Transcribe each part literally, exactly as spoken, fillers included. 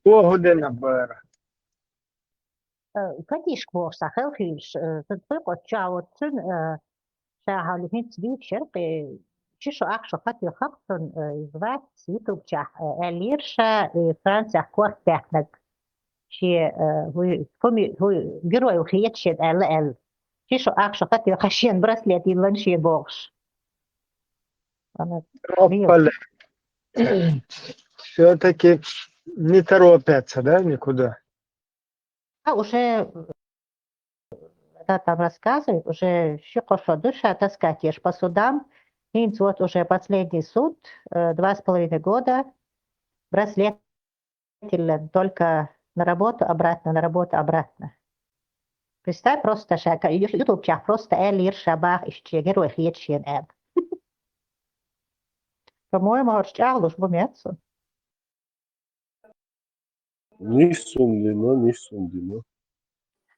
Кхо хӀу дина бара? Э, кадишка бохуш цхьа хелхийлаш, э, сан пхуьйкъоцчахь воццун, э, ша хьалла хӀинца дийцча, э, ши шо ах шо хатоьху-кх цунна, э, из вац, ютубчахь, э, аьллера ша, э, Францехь корта баьхнарг. Шен, э, хӀу, хӀуми-, хӀу, герой ву хеташ шен аьлла аьлла. Ши шо ах шо хатоьху шен браслет йиллина шен бохуш. Ана, Оппале. Все-таки не торопятся, да, никуда? А уже, да, там рассказывает, уже ши-кхо шо ду ша таскать еш по судам. ХӀинца вот уже последний суд, э, два с половиной года. Браслет только на работу, обратно, на работу, обратно. Представь, просто ша, ка-, ю-, ютубчахь просто аьллера ша баха иштта шен герой хеташ шен аьлла. По-моему, хӀорш чӀагӀлуш бу меца. Нисун дина, нисун дина.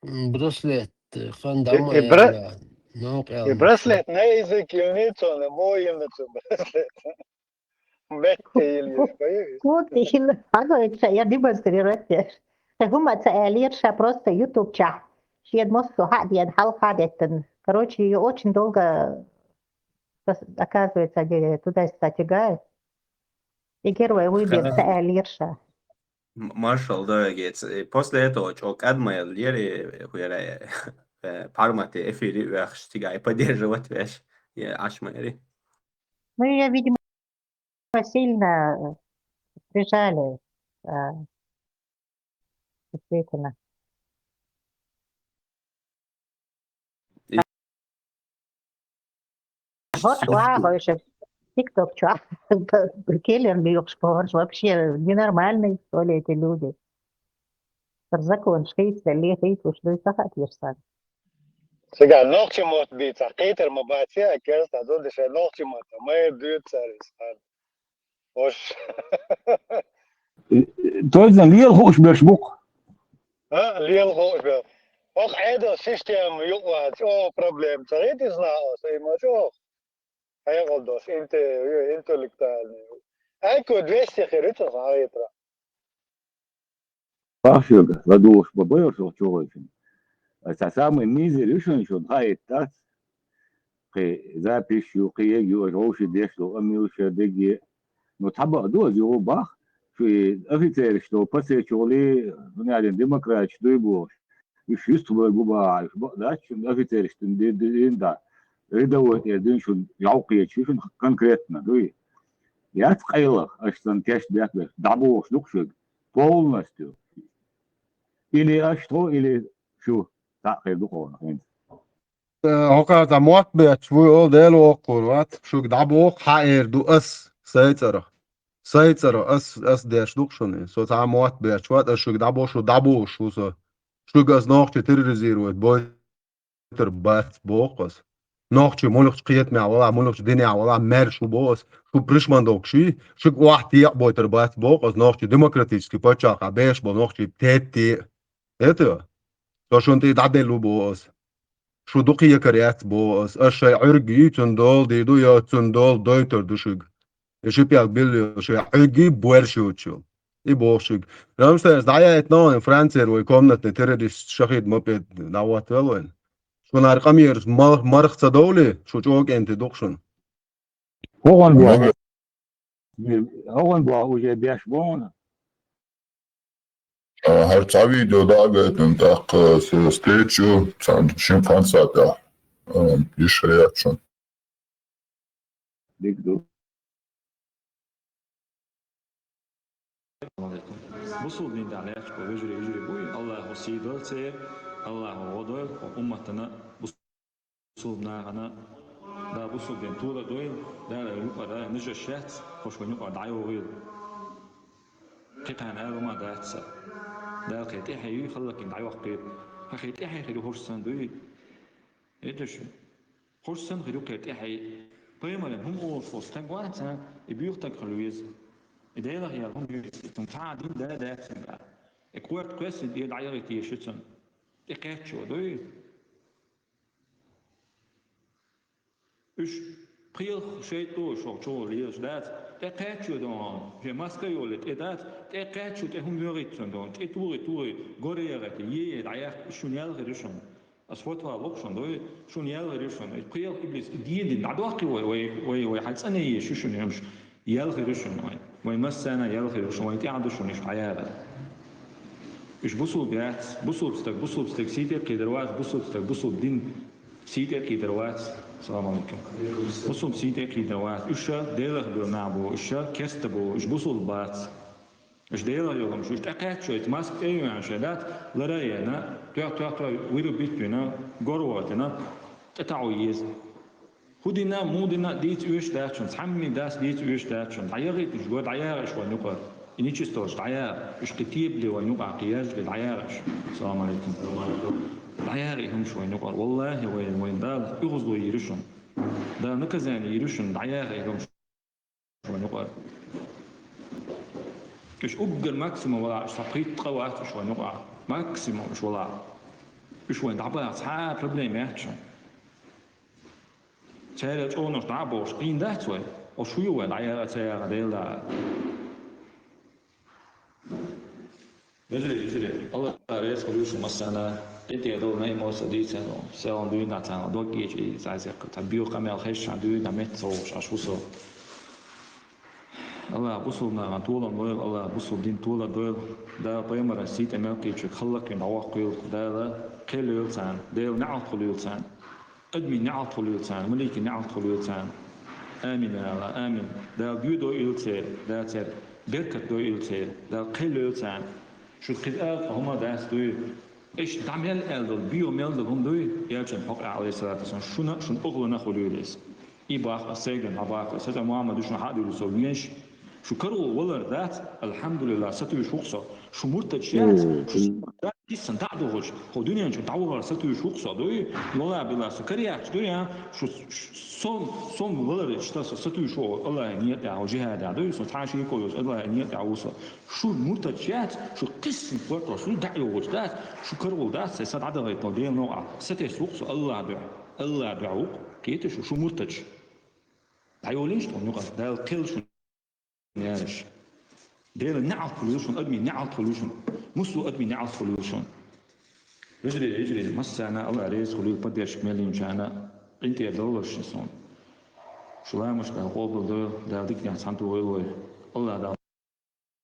М, браслет, э, хан И, и дамма бра-, яла, нокъа и яла. Браслет, на язык юницу, на бо юницу браслет. Бетте йилла, понимаешь? Кутийла, хьагойту ша, я демонстрировать деш. Ткъа хӀума ца аьллера ша просто ютубчахь. Шен массо хьа а деана, хьалха а деттина. Короче, её очень долго, оказывается, они туда-сюда тягают. И герой выберет, ца аьллера ша. М-, маршал дорогец. И после этого чӀогӀа кӀадма яла лера, э, хуьра, э, пхьармате эфире оьхуш, цигахь поддерживать веш, э, Ӏаш ма яри. Ну, её, видимо, сильно, э, прижали, э, действительно. И ХӀорш вагӀа вайша тикток чохь. Келер лоьхуш бохурш вообще ненормальные, что ли, эти люди? Хар законаш хийцале, хийцалуш дуй ца хаьа тешсан. Цигахь нохчийн мотт бийцахь, кхетар ма бац, а керста, а зуда шайн нохчийн мотт, ма эр дуьйцу цара иза. Ош. Тойзан лела хууш берш бу-кх. А, лела хууш бер. Оха Ӏедал система юкъа вац, о, проблема ца хӀита иза наха, ай ма чӀогӀа. Хьекъал долуш, инте-, интеллектуальный. Айко двести хир ю цунах хьахетара. Пахьоьга, ладугӀуш бан байо шух чугӀайшина. Аса самый мизер ю шуна, шуна хаийта дац. Кхин запись ю, кхин ег ю, аша вовший деш ду, амма ю ша деге. Ну, цхьа бакъ ду, аса юха бах, шу и офицераш ду, пасечугӀли, ну, аьлла, демократаш дуй бохуш. Уьш юстахбевлла бу бахьа, уьш бакъ дац, шуна офицераш дин, дин, дин, дин да. Рядовой тӀера дин шуна ялх кхеташ ю, шуна конкретно дуй. Яц къайлаха, аша сан тешна бехбеш, дӀабохуш ду-кх шуьга. Полностью. Или аша тхо, или шу. Цхьаъ хир ду кхунах хӀинца. Э, хӀокхара цхьа мотт бетташ вуй, ола Дела воккхур вац, шуьга дӀабоху хьан эр ду ас, сайн цӀарах. Сайн цӀарах ас, ас деш ду-кх шуна. Со цхьа а мотт бетташ вац, ас шуьга дӀабо, шу дӀабохуш ву со. Шуьга ас нохчий терроризировать бой. Тар бац боху ас. Нохчий муьлххачу кхетамехь валахь, муьлххачу динехь валахь, маьрша ву боху ас. Шу пришмандовкаш ю, шуьга охьатаӀа бойтар бац боху ас, нохчий демократический пачхьалкхехь беш болу нохчий тетте. Это? Со шуна тӀе дӀаделла ву боху ас. Шу дукха екар яц боху ас. Ас шайн Ӏуьрг йий, цунна дола дийр ду, я цунна дола дойтар ду шуьга. И ши пӀелг билла йолуш, я Ӏуьргий боьрша йоцуш йолу. И боху шуьга. Рамштайн, дӀаяйта ногӀан Францера вай комнатный террорист шахид ма-пед дӀахӀоттавелла вайна. Шуна хӀара къамелаш ма-, марха ца довлий, шу чӀогӀа кӀентий ду-кх шуна. ХӀун боху? ХӀун боху уже беш боху? А, хӀара цхьа видео дӀа а гайтина, тӀаккха аса стейчу цхьана шина фанца тӀехь, а, йиш хир яц шуна. Дика ду. Бусулба дин тӀехь лаьтташ болу вежарий, йижарий буй, Аллахо сий дойла церан, Аллахо гӀо дойла хӀокху умматана, бусулба нахана, Дала бусулба дин тола а дойла, Дала юкъара нажаш яц, хӀорш вайн юкъара дӀайогӀийла. Кхин кхана ала ма дац сан. Дала кхин тӀаьхье юй, хӀаллакьхин дӀайоккхийла. Хьан кхин тӀаьхье хир ю хӀорш санна дуй? ХӀета шу. ХӀорш санна хир ю кхин тӀаьхье. Пайхамаран хӀума олуш волу стаг вац цхьа, и буьйху стаг хила веза. И Делах яьлла хӀума ю иза, цунна цхьа а дин да а дац цуьнга. И корта кхоьссина тӀера дӀайогӀийта еза шу цунна. И кхетчо дуй? Уьш Пхийлах шайтӀа шух чугӀо лелаш дац, тӀе кхаьччо дон, же маска йоле тӀе дац, тӀе кхаьччо тӀе хӀума йогӀийтцун дон, тӀе тугӀи-тугӀи, гора ягӀа тӀе, е-е дӀаяхка, шуна ял хир ю шуна. Ас фотва лохушун дой, шуна ял хир ю шуна. Пхийлах иблис и дедин дӀадохкий вай, вай, вай, вай хьай цӀанъе шу шуна ямш, ял хир ю шуна вай. Вай массана ял хир ю шуна, вай тӀаьхьа ду шуна иш дӀаяла. Иш бусулба яц, бусулба стаг, бусулба стаг сий тӀе кхийдар вац, бусулба стаг, бусулба дин сий тӀе кхийдар вац. Салам алейкум. Бусулба сий тӀе кхийдар вац. Уьш Делах бир нах бу, уьш кеста бу, уьш бусулба бац. Уьш Делах йогӀамаш, уьш тӀекхаьччо, маск тӀе йоьнна шай дац, лара ена, тох, тох, тох, виру битвина, горватина, тӀе таӀу еза. ХӀу дина, му дина дийца оьшуш дац шуна, цхьамми дас дийца оьшуш дац шуна. ДӀаяхийташ го, дӀаяхаш вай нукъар. И нечисталаш дӀаяха, уьш кхы тебали вай нукъа, кхы яжали дӀаяхаш. Салам алейкум. ДӀаяхи хӀумаш вай нукъар. Валлахи, вай, вай Дала угӀузло йир шуна. Дала наказание йир шуна, дӀаяхи хӀумаш вай нукъар. Уьш уггар максимум вала, уьш са пхийтта къа вац уьш вай нукъа. Максимум уьш вала. Уьш вай дӀабаха, цхьа проблема яц шуна. Церан чӀоагӀанаш дӀа а бохуш, къийна дац вай? Ош хӀу ю вай, дӀаяха ца яха Дела? Вежарий, вежарий, Аллах реза хуьлда шуна массарна, къинтӀера долу наймоса дийцина, селхана дуьйна царна дог кийча и цаьрца, цхьа боьха къамел хезча дуьйна метта ца вогӀуш, аш ву со. Аллах бусулба нахана толам лойла, Аллах бусулба дин толар дойла, Дала пайхамаран сий тӀе мел кхийча халлакхийна дӀавоккхийла, Дала кхел лойла царна, Делан неӀалт хуьлийла царна. Адамийн неӀалт хуьлийла царна, маликийн неӀалт хуьлийла царна. Амин, я Аллах, амин. Дала дуьйна дойла церан, Дала церан беркат дойла церан, Дала кхел лойла царна. Шу кхидӀа а хӀума дац дуй. Иштта дӀа мел аьлла долу, боьха мел долу хӀума дуй, Элчан хьокъехь, алейхиссалату вассалам, шуна, шуна охӀланах хуьлийла иза. И баккха, сайгара дӀабаккха, сацӀа Мухьаммад ду шуна хьа а дуьллу со венаш. Шу каро валар дац, алхьамдулиллах, сатуьйсуш ву-кх со. Шу муртадаш яц, шу кисан дӀа а дохуш, хӀо дуьнен чу дӀавахар сатуьйсуш ву-кх со, дуй? Валла билла, со караяккхаш дуй, а? Шу, шу, сом, сом валар иштта со сатуьйсуш ву, Аллахьан некъа тӀехь, хӀо жихӀада, дуй? Со цхьа шеко йолуш, Аллахьан некъа тӀехь ву со. Шу муртадаш яц, шу кхиссина кхойкхуш, шу дӀа а йохуш дац, шу каро дац, сайн са дӀадахийта Делан новкъахь. Сатесна ву-кх со, Аллахьан дуьхьа, Аллахьан дуьхьа ву-кх. Кхетий шу, шу муртадаш? ДӀайолийша тхуна юкъара, Дала кхел шуна. Яьржа. Делан неӀалт хуьлийла шуна, адамийн неӀалт хуьлийла шуна. Муьлхха адамийн неӀалт хуьлийла шуна. Вежарий, вежарий, массарна Аллах реза хуьлийла, поддержка мел йинчарна, къинтӀера долларш шуна. Шу ламазаш Дала къобалдойла, Дала диканехь цхьаьна тухийла вай. Аллах Дала.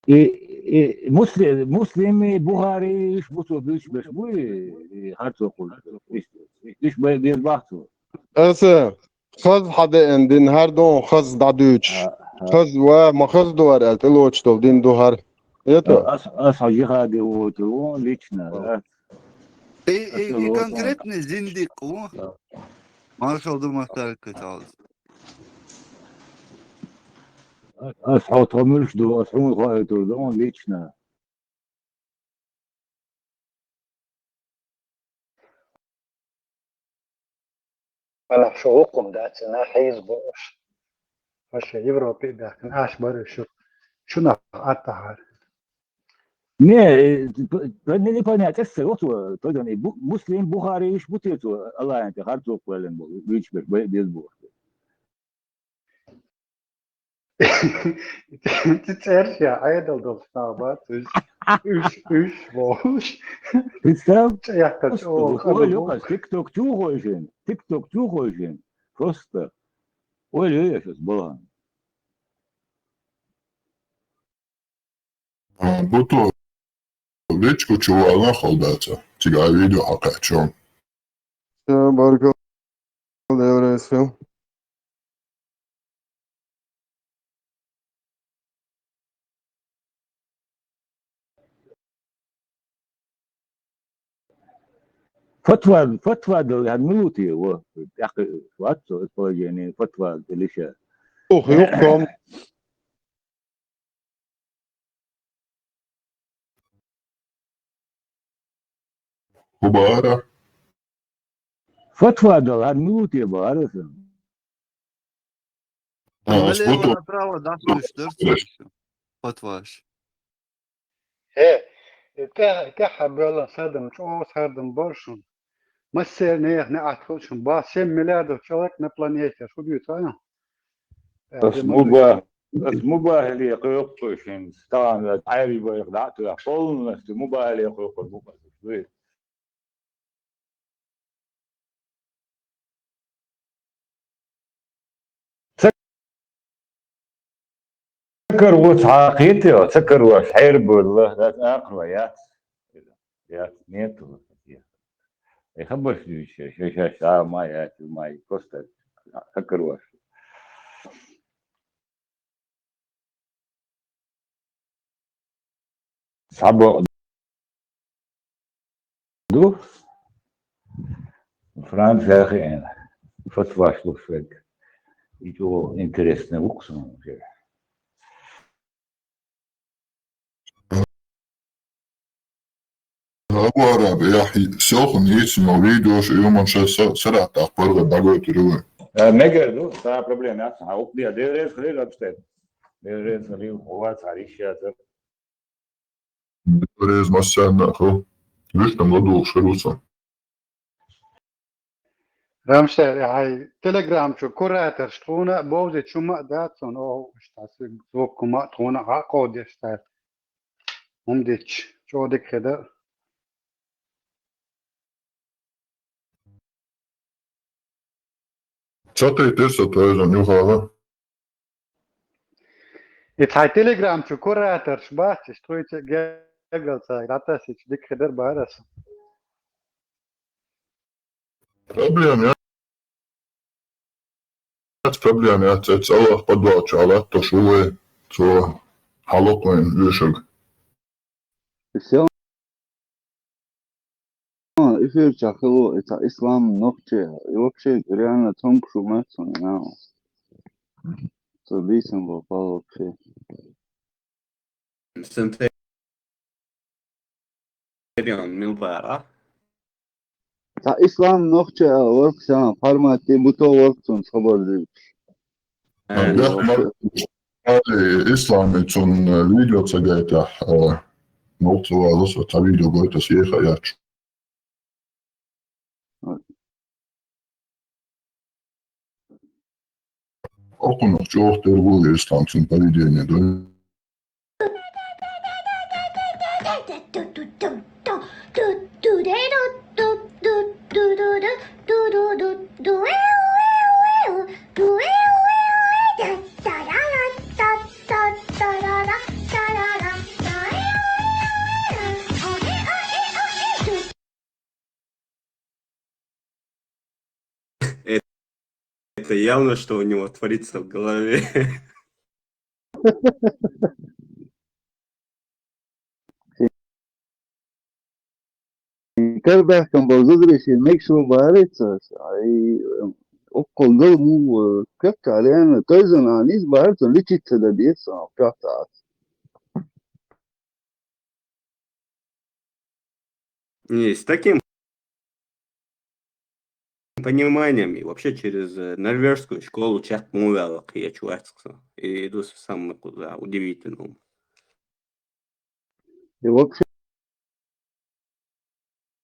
И, и Мусли-, Муслими, Бухари, иш бу цо буьйцуш берш буй, и харцо кхуллуш. Иш, иш бай-, беза бах цо. Аса, хаза хьадеана дин хӀара ду, хаза дӀадуьйцуш. А, а. Хаза ва, ма хаза ду хӀара аьлла, тӀелоцуш долу дин ду хӀара. Эта? Ас, ас хьо жихаде вуьйтур ву лично, а? И, и, и конкретный зиндикъ ву. Маршалла ду, Махтар Каталс. Ас хьо тхо муьлш ду, ас хьуна хоуьйтур ду лично. Ванах шу гӀуккхум дац, нах хьийза бу уьш. Аша Европе а баьхкина, аша бара шу, шунах аттахьара. Не, э, п-, п-, не, не понятно, это всё, вот, э, только не бу-, Муслим, Бухари, иш бу те цо, Аллахьан тӀе харцо кхоьллина бу, вуьйцуш берш, бай-, беза бу. Цу цӀераш я Ӏедал долуш нах бац уьш, уьш, уьш бохуш. Представь, чӀа яхкаш, просто о, вот, ой, хӀама Лёха, бу. ТикТок чу хойшина, ТикТок чу хойшина. Просто. Ой, Лёха, я щас балагӀа. А, бу тхо вечко чу валана хала дац, цига а видео хьакхаьчча. Всё, баркалла, еврейс хил. Фатва, фатва дала, хӀара мила ву те, во, тӀаккха вац цо, положение, фатва дала иша. Ух, юхком. ХӀун бара? Фатва дала, хӀара мила ву те бара сан. А, ас Налево, буту. Направо, да, слышишь, да, слышишь? Фатваш. Э, э, тӀе-, тӀехьа боьлла сардам, чӀогӀа сардам бара шуна. Массеран нехан неӀалт хуьлу шуна. Бах, семь миллиардов человек на планете. Шу дуьйцу, а? Ас муба-, ас мубахӀале кхойкху шуна, стагана Ӏаьрий байха дӀа а тоьхна, полностью мубахӀале кхойкхур бу ас. Ца каро цхьа кхетий, ца карош хьерабевлла, дац акхарой яц. Яц, нету. Э, хабарш дуьйцуш, ша, ша, ша, ма яц, ма и просто ца карош. Цхьабакъ ду. Франция хиъна. Фатваш луш верг. И чӀогӀа интересный ву-кх суна уже. Абу Араб, яхь, селхан йийцина видеош, юман ша са-, саратта паргӀат дӀагойтур вай. Э, мегар ду, ца проблема яц, хьан укх де, Дела реза хилийла, обстоятельно. Дела реза хилийла, хьо вац, хьан йиш яцар. Дела реза массарна а хила. Вуьш там ладугӀуш хир ву со. Рамштайн, хьай Telegram чу кураторш тхуна а бовзийта хӀума а дац, цунна оха уьш тхьа цига звук хӀума а тхуна а хьакховдеш цара. ХӀума дича, чӀогӀа дика хир дара. Ца кхийтира со тайзан юхала. И тхьай Telegram чу кураторш бац, иштта тхоьца гергал цаьрга дӀатасийча дика хир дара бахара ас. Проблема яц, проблема яц, эцу Аллах подвал чу латтош ву вай, цо хьалокх вайна оьшург. Всё. А, эфир чохь хилла, и цхьа ислам нохчи, и вообще реально цомгуш ву моьтту суна, нахь. Со бийсан бо пал вообще. Сентерион мил бара? Цхьа ислам нохчи а вара-кх сан формат тӀе буто вара-кх цунца хабар дилча. Э, Исламе цунна видео ца гайтахь, э, мовлат ца вала со, цхьа видео гойту аса, еха а яц. Окхунах чӀогӀа тера ву Ислам, цуьнан поведение ду. Это, это явно, что у него творится в голове. Карабаьхкина болу зударий шен мегаш ву бахарий цо, ай, оккхул гал ву, э, кхетта реально, тайзан а низа бахара цо, лечиться дан деза цо, кхетта ас. И с таким пониманием и вообще через, э, норвежскую школу чат мо ваьлла кхечу вац со. И ду самый куда удивительному. И вообще,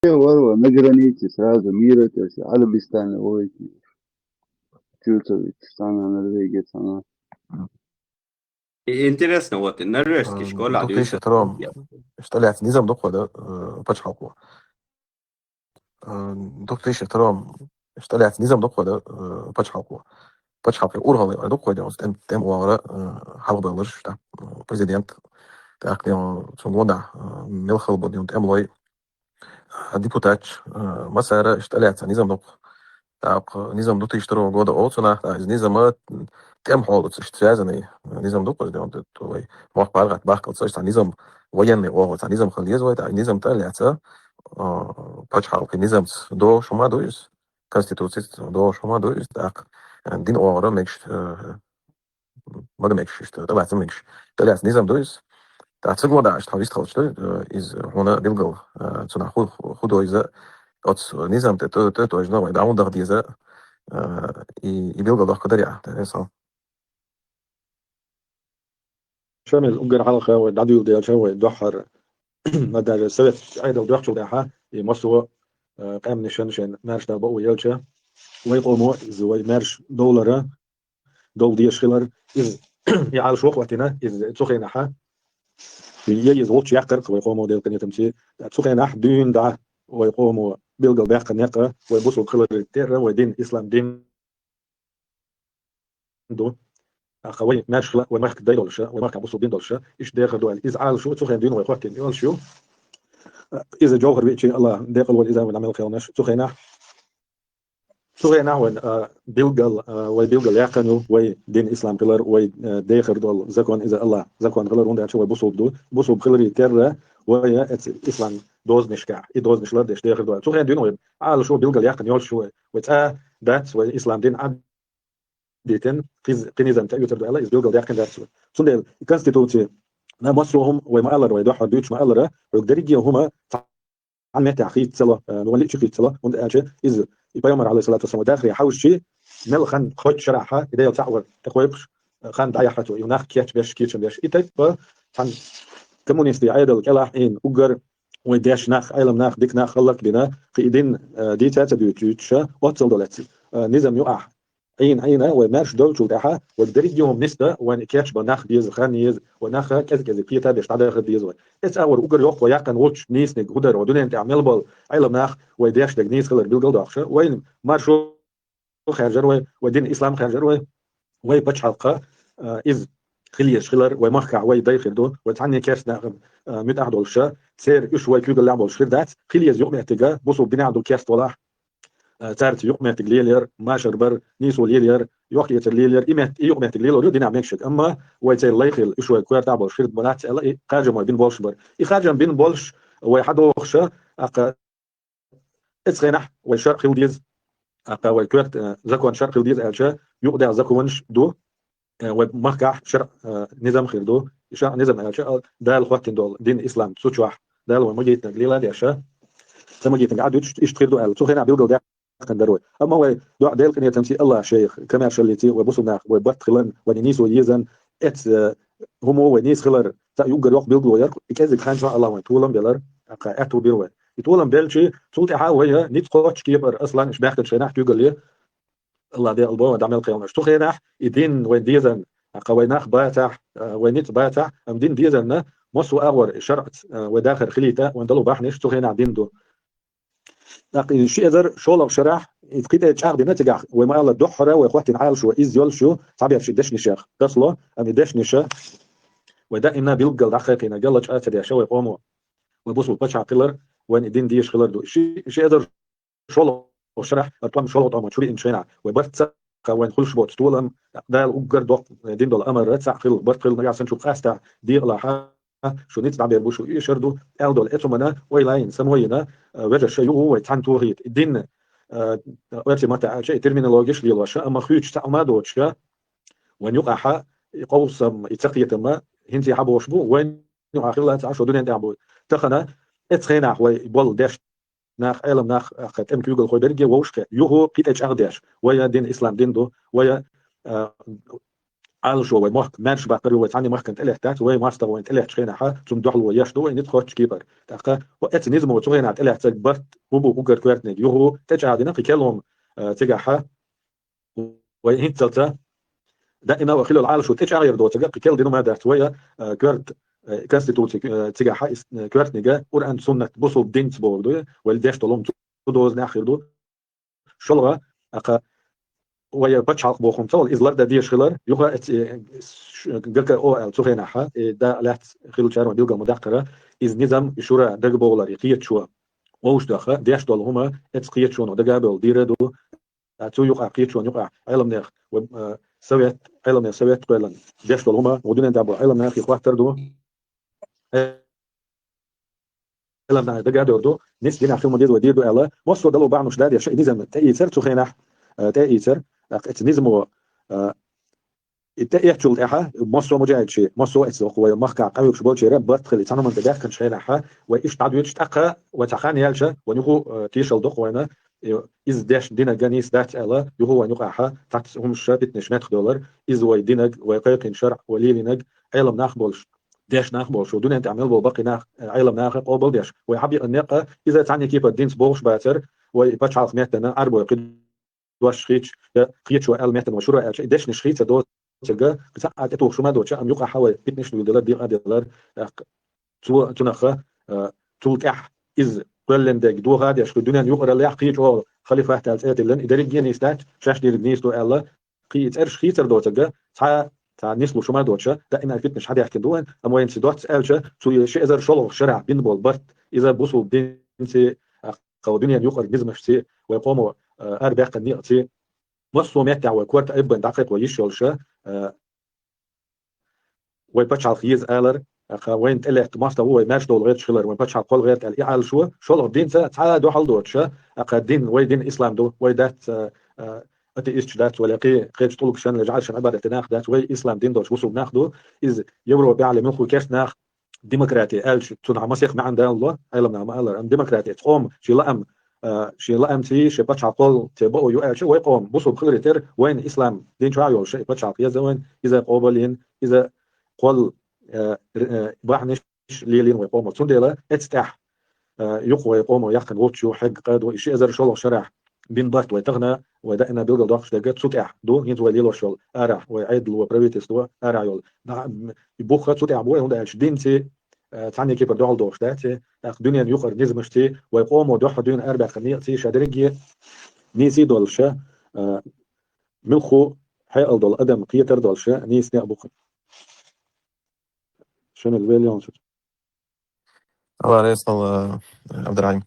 вар-, вар-, на границе сразу мира, то есть Арабистан, ой, чувствует, страна Норвегия, страна. И интересно, вот, и норвежский школа, двести втором, что лец низам дохода, э, пачхалку. Э, двести втором, что лец низам дохода, э, пачхалку. Пачхалку ургалы, э, дохода, он тем, тем уагра, э, халбалыш, так, э, президент, так, не, он, цунгода, э, мелхал бодин, тем лой, а, депутаташ, а, массара иштта лаьцна низам ду-кх. ТӀаккха низам ду тӀе иштта года оцунах, а, из низама тӀем хьолаца иштта связанный, а, низам ду-кх, из де, он, то, вай, мохк паргӀат бахкалца, иштта низам военный оха, ца низам хила деза вай, тӀаккха низам тӀа лаьца, а, пачхьалкхе низамца догӀуш хӀума ду из, конституцица догӀуш хӀума ду из, тӀаккха, а, дин оагӀора мегаш, а, Мага мегаш иштта, тӀалаца мегаш. ТӀалаца низам ду иза. ТӀаккха ца года аша тхьа вистхалча ду, э, иза хьуна билгал, э, цунах ху-, ху-, худо иза, оцу низам тӀе ту-, ту-, тожна вай, даун даха деза, э, и, и билгал дохка дарья, тӀе, э, со. Шамил, уггар хьалха вай дӀадуьйла делча вай дуьххьара, ма даже совет Ӏедал доьхчул тӀаьхьа, и массо, э, къаьмнашан шайн маьрша дала бакъо елча, вай къомо иза вай маьрша довлара, дов деш хилар, из и Ӏалашо хӀоттийна, из цу хенахьа, е иза волчу яккхарх вай къомо, Делан къинхетамца, цу хенахь дуьйна дӀа вай къомо билгал баьккхина некъ, вай бусулба хиларе терра, вай дин, ислам дин ду. Аха, вай маьрша, вай махка дай долуша, вай махка бусулба дин долуша, иштта дехар ду аьлла. Иза Ӏалашо цу хенахь дуьйна вай хӀоттийна йолуш ю. Иза жовхӀар веъча, Аллах декъала волу иза вайна мел кхелнаш, цу хенахь. Цу хенахь вайн, а, билгал, а, вай билгал яьккхина ю, вай дин ислам хилар, вай, а, дехар долу закон иза Аллах закон хилар, хӀунда аьлча вай бусулба ду. Бусулба хиларе терра, вай, а, эцу ислам дозанашкахь, и дозанаш лардеш дехар ду. Цу хенахь дуьйна вай Ӏалашо билгал яьккхина йолуш ю вай. Вай цкъа дац, вай ислам дин Ӏад дитина, кхиз-, кхин низам тӀеоьцур ду аьлла, иза билгал даьккхина дац. Цундела и конституци, на, массо а хӀума вай ма-аллара, вай дуьххьара дуьйцуш ма-аллара, хьоьга дерриге а хӀума цхьана меттехь хийца ца ло, э, ну, ван лиъча хийца ца ло, хӀунда аьлча иза и пайхамар, Ӏалайхиссалату вассалам, вай дахаре хьовсучи, мел хан кхоччуш шарахь, и Дела цхьаъ вара, тӀекхойкхуш, э, хан дӀаяхьа цо, и нах кечбеш, кечам беш. И тайпа цхьана коммунистийн Ӏедал кӀелахь Ӏийна уггар вай деш нах, Ӏелам нах, дика нах хӀаллак а бина, кхин и дин, э, дийца а ца дуьйцуш, оццул долу эциг, э, низам юкъахь Ӏийна, Ӏийна, вай маьрша долчул тӀаьхьа, вай дерриге а хӀума нисдан, вайна кечбан нах беза, хан еза, вай нах кӀезиг-кӀезиг кхета беш дӀадахар деза вай. Эцу агӀор уггар йоккха вай яьккхина волчу нийсаниг хӀун дара, вай дуьнен тӀехь мел болу Ӏелам нах, вай дешниг нийса хилар билгал доккхуша, вайна маршо хаьржира вай, вай дин ислам хаьржира вай, вай пачхьалкха, а, иза хила езаш хилар, вай махкахь вай дай хир ду, вай цхьанне керста нахана, а, муьтӀахь долуша, церан уьш вай куьйгаллехь болуш хир дац, хила еза юкъаметтига, бусулба динехь ду керста валахь, а, цаьрца юкъаметтиг лелаяр, машар бар, нийсо лелаяр, йохк-эцар лелаяр, и мет-, и юкъаметтиг лелор ю динехь мегаш ерг. Амма вай церан лай хила, уьш вай коьртахь болуш хир ма бац аьлла, и харжам вай бина болуш бара. И харжам бина болуш вай хьадохуша, аккха, эцу хенахь вай шаръ хила деза, аккха, вай коьрта, э, закон шаръ хила деза аьлча, юкъадаьлла законаш ду, э, вай махкахь шаръ, э, низам хир ду. И шаръ низам аьлча, а, Дала хӀоттийна долу дин ислам цу чохь, Дала вай магийтинарг лела а деш, ца магийтинарг Ӏад дуьтуш, иштта хир ду аьлла. Цу хенахь билгал даьккхина дара вай. Амма вай доӀа Делан къинхетамца, Аллах шайх, комаьршаллица, вай бусулба нах, вай барт хилан, вай нийсо езан, эцу, э, хӀумо вай нийса хилар, цхьа уггар йоккха билгало яр, и кӀезиг хан чохь Аллах вайн толам белар, аккха, аьтту бира вай. И толам белчи, цул тӀаьхьа вай, э, ницкъ кхоччу кепара, аслан, уьш баьхкинчу хенахь куьйгалле, Аллах Дела боху, вай дӀа мел кхелнаш. Цу хенахь и дин вайн дезан, аккха, вай нах бацахь, а, вай ницкъ бацахь, амма дин дезанна, массо а агӀор шаръаца, а, вай дахар хилийта, вайн дало бахьанаш цу хенахь дин ду. ТӀаккха и ши эзар шолгӀа шарахь, и кхин тӀе чӀагӀдина цигахь, вай ма-аллара, дуьххьара вай хӀоттийна Ӏалашо иза йолуш ю, цхьаберш и дешнашех тасало, амма и дешнаша вай даимна билггал дӀакхайкхийна, гал а чӀа а ца деш, вай къомо, вай бусулба пачхьалкх хилар, вайн и дин дезаш хилар ду. Ши, ши эзар шолгӀа шарахь, а, тӀом шолгӀа тӀома чу виъинчу хенахь, вай барт ца кха, вайн хуьлуш боцу толам, Дала уггар доккха дина долу амар, цхьаъ хила, барт хила, нагахь санна шу къаьстахь декъалахь, шу ницкъ дӀабер бу, шу эшар ду, аьлла долу эцу хӀумана вай лайна, самойина, а, вежарша юху вай цхьаьна тохийта. И дин, а, оьрсийн маттахь аьлча, и терминологеш лелоша, амма хуьйцуш цхьаъ хӀума доцуша, вайн юкъахьа и къовсам, и цакхетама хӀинца хьабохуш бу, вайн юкъахь хилла ца Ӏаш, дуьнен тӀехь бу. Тахана эцу хенахь вай болу деш нах, Ӏелам нах, а, кхе тӀема куьйгалхой берриге вовшахкхе, юху кхин тӀе чӀагӀдеш, вай дин ислам дин ду, вай, а, Ӏалашо вай мохк маьрша баккхар ю, вай цхьанне махкана тӀелеттац, вай мастагӀа вайн тӀелеттачу хенахьа, цунна дуьхьало еш ду вай ницкъ кхоччу кепара. ТӀаккха хӀо эцу низамо цу хенахь тӀелаьцнарг барт хӀун бу уггар коьртаниг, юху тӀечӀагӀдина кхин керло, а, цигахьа, вай хӀинццалца даима а хилла Ӏалашо тӀечӀагӀъяр доцург а кхин керла дина хӀума дац вай, а, коьрта, а, конституци, а, цигахьа, ис-, а, коьртаниг а Къуръан, суннат, бусулба динца бохург ду, вай деш долу хӀума цу дозанехь хир ду. ШолгӀа, аккха, вай пачхьалкх боху хӀума ца волу, иза лардан дезаш хилар, юха эц-, э, ш-, Г К О аьлла цу хенахьа, э, да лаьцна хиллачара вайн билгал ма даккхара, иза низам, и шура дагабовлар, и кхеташо вовшах даха, деш долу хӀума эцу кхеташоно дага а бевлла дийр а ду. А цу юкъахь, кхеташоно юкъахь Ӏеламнех, вай, э, совет, Ӏеламнех совет кхоьллина деш долу хӀума, вай дуьнен тӀехь болу Ӏеламнехе хаттар ду. Ӏеламнаха дага а дер ду, ницкъ динехь хила ма деза вай дийр ду аьлла, массо а дало бахьанаш да деш, и низам тӀеийцар цу хенахь, а, тӀеийцар, а, эцу низамо, а, и тӀеэцчул тӀаьхьа, массо а мужахӀидчий, массо а эцу вай махкахь къахьоьгуш болчеран барт хила, и цхьана хӀуманна тӀе даьхкинчу хенахьа, вай иштта дӀадоьдуш, тӀаккха вай цхьа хан яьлча, вай юху, а, тешал доккху вайна, и, иза деш динарг нийса дац аьлла, юху вайн юкъахьа цхьацца хӀумаш, питанаш меттахдовлар, иза вай динарг, вай кхайкхийна шарӀ, вай лелийнарг, Ӏелам нах болуш, деш нах болуш, дуьнен тӀехь мел болу баккхий нах, Ӏелам наха къобал деш, вай хьабеана некъа, иза цхьанне кепара динца бохуш бацар, вай пачхьалкх меттана Ӏарбой кхин дош хийцача, я кхеташ ва аьнна меттана вай шура аьлча, и дешнаш хийца доцург, цхьа а тӀетухуш хӀума доацаш, амма юкъахьа вай питнаш луьйделар, декъа делар, тӀаккха цо, цунах, а, цул тӀехьа из кхоьллина дерг доха а деш, кхы дуьненна юкъараллехь кхы чӀогӀа халифат аьлла цӀе а тиллина, и дерриге а нийса дац, шаьш дийриг нийса ду аьлла, кхы и цӀераш хийцар доцург, цхьа, цхьа нислуш хӀума доацаш, даим аьлча питнаш хьадаьхкина ду вайна, амма вайна цу доцца аьлча, цу ши эзар шолгӀа шарахь бина бола барт, иза бусулба динцеи, а, кхы дуьненна юкъара низамашцеи, вай къомо, а, арабаьккхина некъацеи, массо а меттехь вай корта айббан дӀакхайкхо йиш йолуш, а, вай пачхьалкх еза алар, кхы вайна тӀелетта мостагӀа ву вай маьрша долу гӀерташ хилар, вайн пачхьалкх кхол гӀерта аьлла и Ӏалашо, шолгӀа динца цхьа а дуьхьал доцуш, кхы дин, вай дин ислам ду, вай дац, а, а, атеисташ дац, вай кхечу тӀулгашна, жӀаршна Ӏибадат дина нах дац, вай ислам дин долуш бусулба нах ду, иза Европехь а, муьлхха керста нах, демократи аьлча, цунах масех маьӀна далало, Ӏеламнаха ма-аллара, амма демократи, цхьа къоман шен лаам, а, шен лаамций, шен пачхьалкх кхоллалц бакъо ю аьлча, вай къоман бусулба хиларе терра, вайна ислам дин чохь а йолуш, и пачхьалкх еза вайна, иза къобалйина, иза кхолла, а, р-, а, бахьанаш лелийна вай къомо. Цундела эцу тӀехь, а, юкъа вай къомо яьккхина волчу хьегна къа ду, и ши эзар шолгӀа шарахь бина барт вай тахана, вай даима билгалдоккхуш дерг цу тӀехь ду, хӀинца вай лелош йолу арахь, вай Ӏедало, правительство арахь йолу. Да, м, и бух цу тӀехь бу, хӀунда аьлча динцеи, а, цхьанна кепара дуьхьал дохуш дац, тӀаккха дуьненна юкъара низамашцеи, вай къомо дуьххьара дуьйна арабаьккхина некъацеи ша дерриге а нийса долуш, а, муьлхха хьекъал долу адам кхетар долуш нийса некъ бу-кх. Шуна вел йонсур. Алла реза хуьлда, Абдурахьим.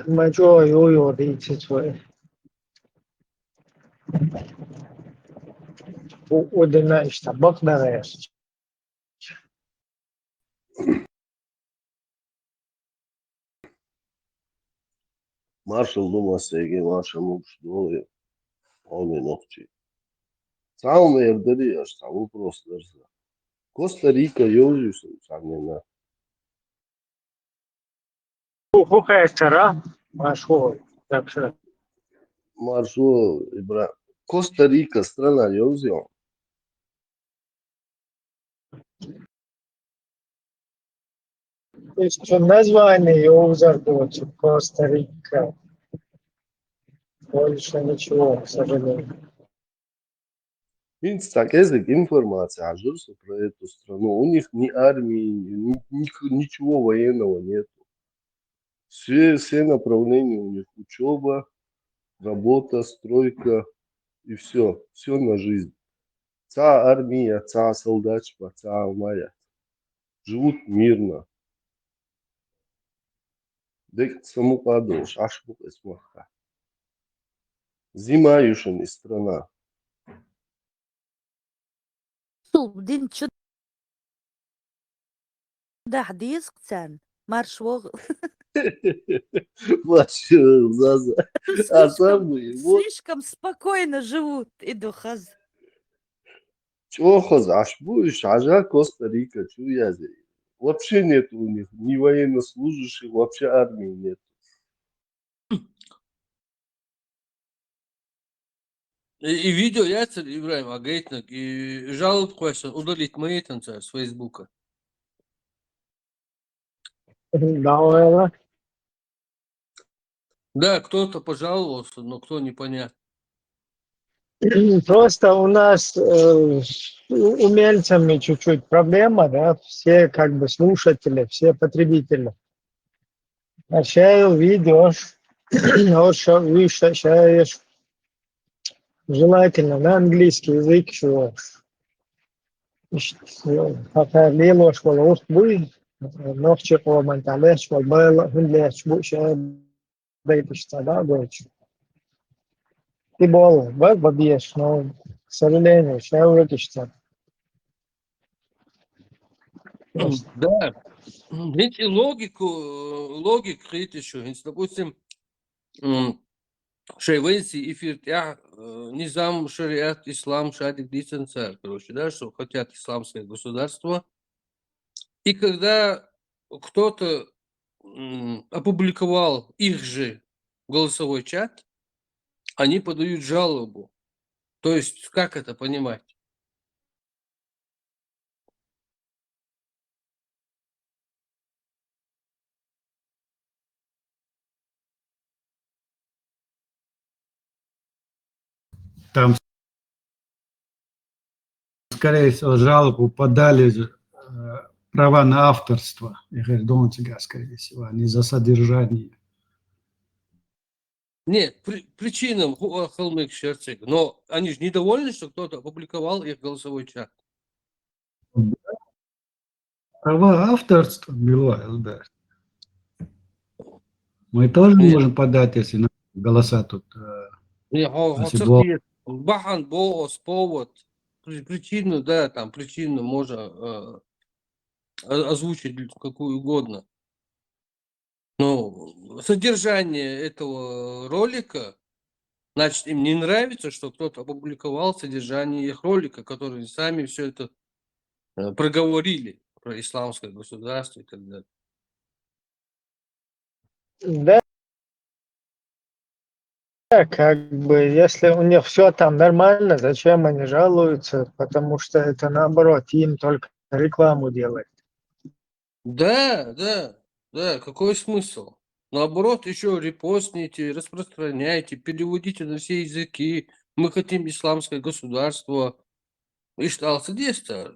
Ма чӀогӀа ю, ю, дийцича вай. У, у дина иштта бакъ дан гӀерташ. Маршалла ду массаьрга, маршалла луш долу, хьоме нохчий. Цхьа хӀума эр дарий аша, цхьа вопрос дара сан. Коста-Рика йовзий сан цхьаннена? Ху, ху хестара, маршо, так что. Маршо, Ибра-, Коста-Рика страна йовзий? Ещё название йовзар доцу, Коста-Рика. Больше ничего, к сожалению. ХӀинца цхьа кӀезиг информация хьажура со про эту страну. У них ни армии, ни, ни, ничего военного нету. Все, все направления у них: учёба, работа, стройка и всё. Всё на жизнь. Цхьа армия, цхьа солдатчпа, цхьа хӀума яц. Живут мирно. Декъа самукъа а долуш, Ӏаш бу-кх эс махка. Зима ю шуна и страна. Цул дин чу дахь деза-кх царна, марш вогӀу. Марш вогӀу, Заза. Слишком, а самый, вот, слишком спокойно живут, и ду хаза. ЧӀогӀа хаза Ӏаш бу уьш, хьажа Коста-Рика чу язъе. Вообще нет у них ни военнослужащих, вообще армии нет. И, и видео яцара, Ибрахим, а гайтинарг, и жалоба кхоьссина удалить ма яйтина цара с Фейсбука. Да, ваьлла. Да, кто-то пожаловался, но кто, непонятно. Просто у нас, э, с у-, умельцами чуть-чуть проблема, да, все как бы слушатели, все потребители. А ща видео, вот ща, видишь, ща, ща я ж-, желательно на английский язык чего. Иш-, пока лелош вала урт буй, нохчи къоман тӀехь лаьтташ вала, байла хӀунда лаьтташ бу ша дайташ ца да а гойтуш. И болу, ба, ба беш, но, к сожалению, ша вегаш ца. Да. ХӀинца и логику, логика хӀита шу, хӀинца, допустим, м, шайн вайнций эфир тӀехь, э, низам, шариат, ислам, шадерг дийцина цара, короче, да, что хотят исламское государство. И когда кто-то, м, опубликовал их же голосовой чат, они подают жалобу. То есть, как это понимать? Там, скорее всего, жалобу подали же, э, права на авторство. Я говорю, да он тебя, скорее всего, а не за содержание. Нет, при, причинам ху-, а, хылмык шерцег. Но они же недовольны, что кто-то опубликовал их голосовой чат. Права авторства, Било, да. Мы тоже Нет. можем подать, если на голоса тут. Э, Не, хо-, Значит, хо-, бо- церкви, бахан, бо-, с-, повод, при-, причину, да, там причину можно, э, о-, озвучить лю-, какую угодно. Но содержание этого ролика, значит, им не нравится, что кто-то опубликовал содержание их ролика, который они сами все это, э, проговорили про исламское государство и так далее. Да. Да, как бы, если у них все там нормально, зачем они жалуются? Потому что это наоборот, им только рекламу делает. Да, да, да, какой смысл? Наоборот, еще репостните, распространяйте, переводите на все языки. Мы хотим исламское государство. Ишталса дестар.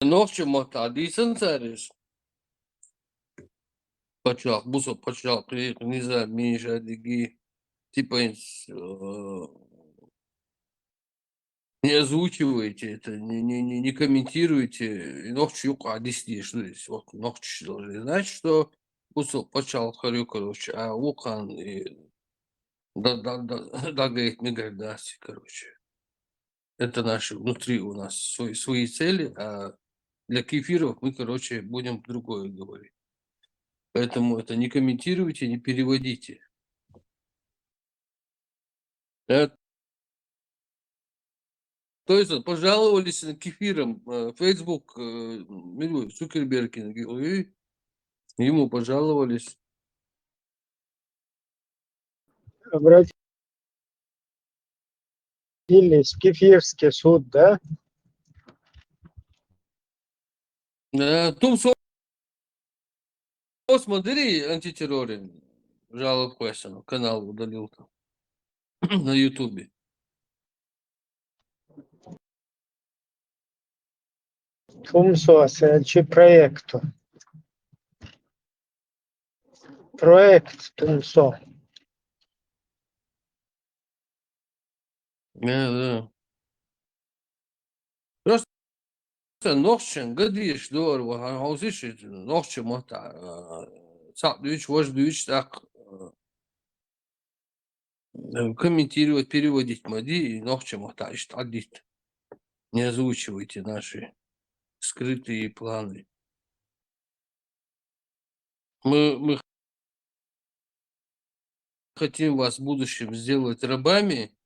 Нохчи мата дийсан цариш. Пачалх, бусо пачалх, низам, миша, диги. Типа, э, не озвучивайте это, не, не, не, не комментируйте. И нохчи юкъа дис деш, то есть, вот, нохчи должны знать, что бусо пачалх харю, короче, а вукъан и да, да, да, да, говорит, не гордасти, короче. Это наши внутри у нас свои, свои цели, а для кефиров мы, короче, будем другое говорить. Поэтому это не комментируйте, не переводите. Да? То есть вот пожаловались на кефиром, э, Facebook, э, Милу Цукерберг, ему пожаловались. Обратились в Кефирский суд, да? Э, Тум Со-, смотри, антитерроре. Жалоб Квесен, канал удалил там. На Ютубе. Тум Со, следующий проекту. Проект Тум Со. Да, да. Просто нохчан гадиш дор, ва хозиш нохчи мата, э, цап дуч, вож дуч, так, э, комментировать, переводить мади, и нохчи мата ишт адит. Не озвучивайте наши скрытые планы. Мы, мы хотим вас в будущем сделать рабами,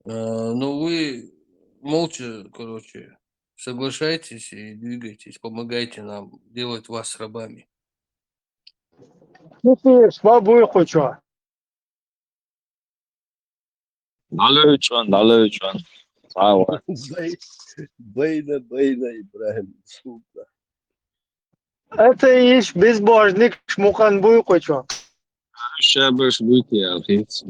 э, но вы молча, короче, соглашайтесь и двигайтесь, помогайте нам делать вас рабами. Ну ты, слабый хочешь. Далевичан, далевичан. Сава. Бай-, байна, байна, Ибрагьим, субла. Это иш безбожник шмукан буй кочо. Шабаш буйте, алхиц.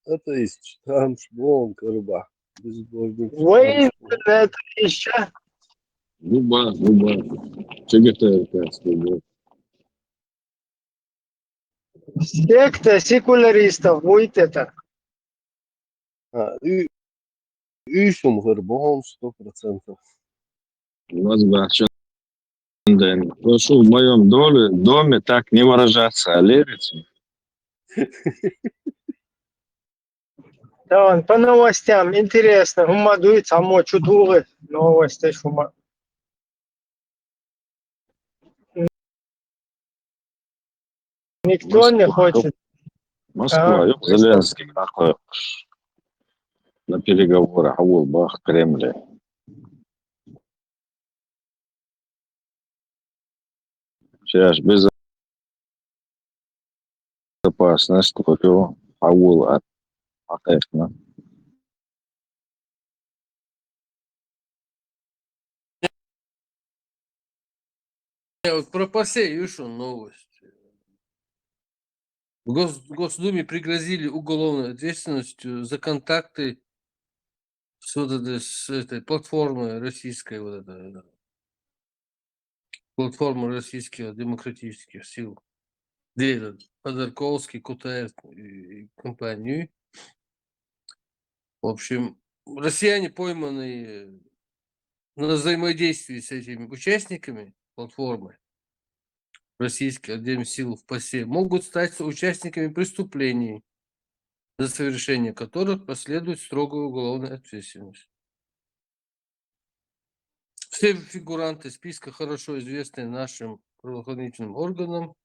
Атеист, там шбон, карба. Безбожник. Вы это ища. Губа, губа. Чего ты, как сказал? Секта секуляристов будет это. А, и, и шум, карба, он сто процентов. У вас бы ещё, да, прошу в моем доме, доме так не выражаться, а лерите. Да, он по новостям, интересно, ума дует, само чутугы новости шума. Никто не Москва, хочет. Москва, А, ёп, Зеленский такой на переговоры, а вот бах, Кремле. Сейчас безопасность, купил, а вот, а, а, конечно. Я вот про Пасей вышел новость. В Гос-, Госдуме пригрозили уголовной ответственностью за контакты с, вот этой, с этой платформой российской, вот это, платформой российских демократических сил. Где этот Ходорковский, Кутаев и, и компанию. В общем, россияне, пойманные на взаимодействии с этими участниками платформы российских отдельных сил в ПАСЕ, могут стать соучастниками преступлений, за совершение которых последует строгая уголовная ответственность. Все фигуранты списка хорошо известны нашим правоохранительным органам.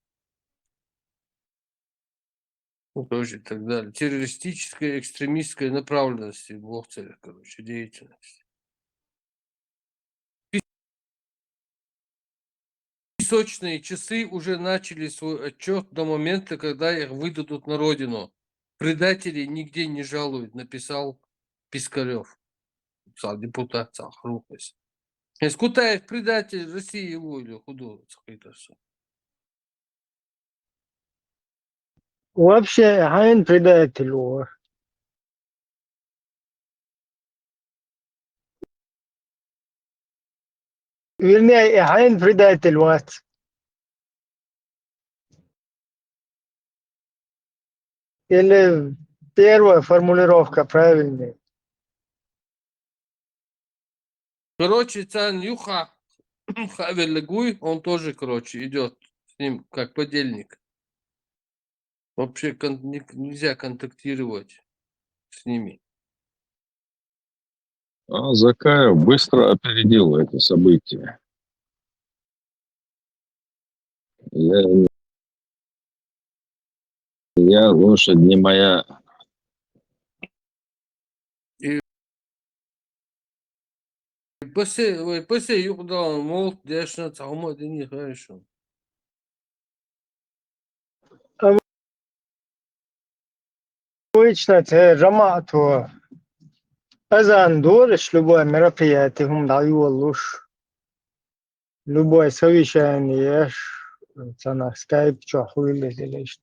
Ну, короче, и так далее. Террористической, экстремистской направленности в двух целях, короче, деятельности. Песочные часы уже начали свой отчет до момента, когда их выдадут на родину. Предателей нигде не жалуют, написал Пискарев. Написал депутат, написал Хрупкость. Кутаев предатель России, его или худо цахитарса. Вообще, хьайн предатель ву. Вернее, хьайн предатель вац. Или первая формулировка правильная? Короче, цан юха Хавел Лагуй, он тоже, короче, идет с ним как подельник. Вообще кон- не- нельзя контактировать с ними. А Закаев быстро опередил это событие. Я, я лошадь не моя. Пасе, ой, пасе юкъдал молт дешна цаума дини хайшо. Обычно те жамаату азан дуриш любое мероприятие хум дал ювалуш. Любое совещание еш, цана скайп чо хуйле делеш.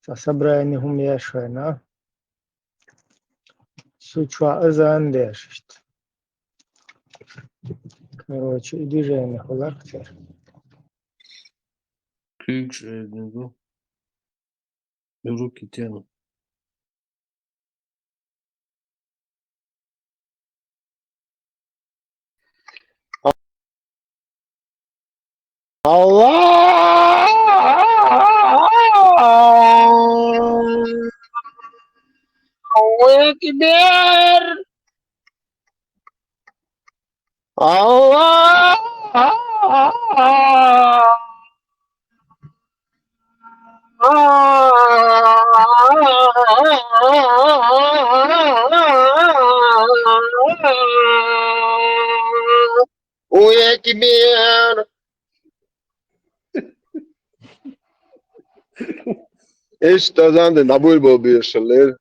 Са собрание хум еш хайна. Сучва азан дешишт. Короче, и движение хулар хтер. Кюкш эдинду. Руки тяну. Аллаху акбар. Аллаху акбар. Эш тазанде набуй бо бешалер.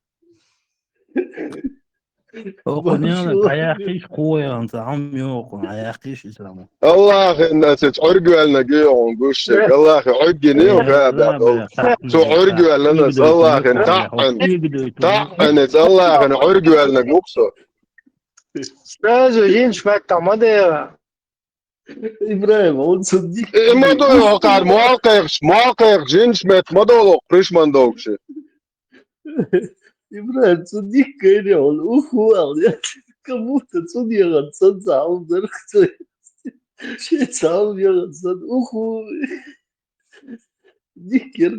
Окуняна, аяхиш куян, сам ёкун, аяхиш исламу. Аллахин насец оргуэлна геон гушек. Аллахи оргине га да. Цу оргуэлна нас Аллахин тахан. Тахан эц Аллахин оргуэлна гуксо. Сразу жинч маттама дева. Ибрагьим, он садик. Э, мадо кар, муалкайгъш, муалкайгъш, жинч мет, мадо ло, пришман догши. Ибрагьим, садик кайне он, уху ал, я. Как будто цун ягъан сан саал дархцай. Ши саал ягъан сан, уху. Дикер.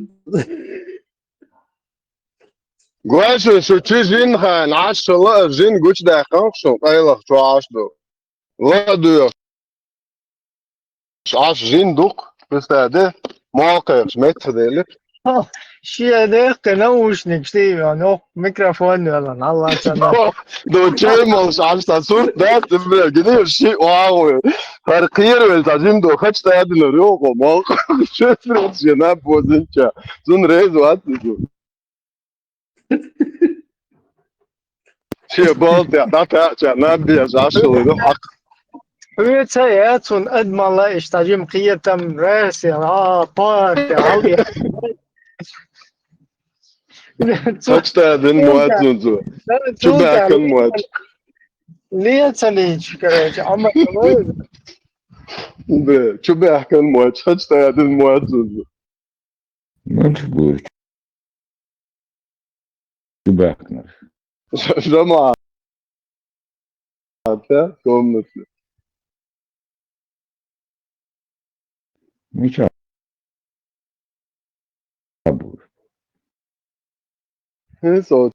Гуашу, шу чи жин хан, ашшала жин гуч даххан, шу къайлах чу ашду. Ла дуйш. Аш жин дук, пистаде, муалкайгъш мет дели. Шиядех наушник штиви, ну, микрофон вела, Аллах сана. До чей молш аш та сурт да, ты бля, гини ши уау. Хар кир вел та жин до, хач та ядин рёко, муалкайгъш, шефрет жена позинча. Зун рез ват, зун. Ши болт я, да, та, ча, на, бия, жашыл, ну, ак. Хьуьца яцун адмала иштажим кхиятам рехсел, а, парте, алди. Цу- Хачта дин муацунцу. Чу бахкан муац. Леца лечи, короче, амма. Да, чу бахкан муац, хачта дин муацунцу. Муац будет. Чу бахкан. Жама. Атя, комнатный. Ничего. Хин со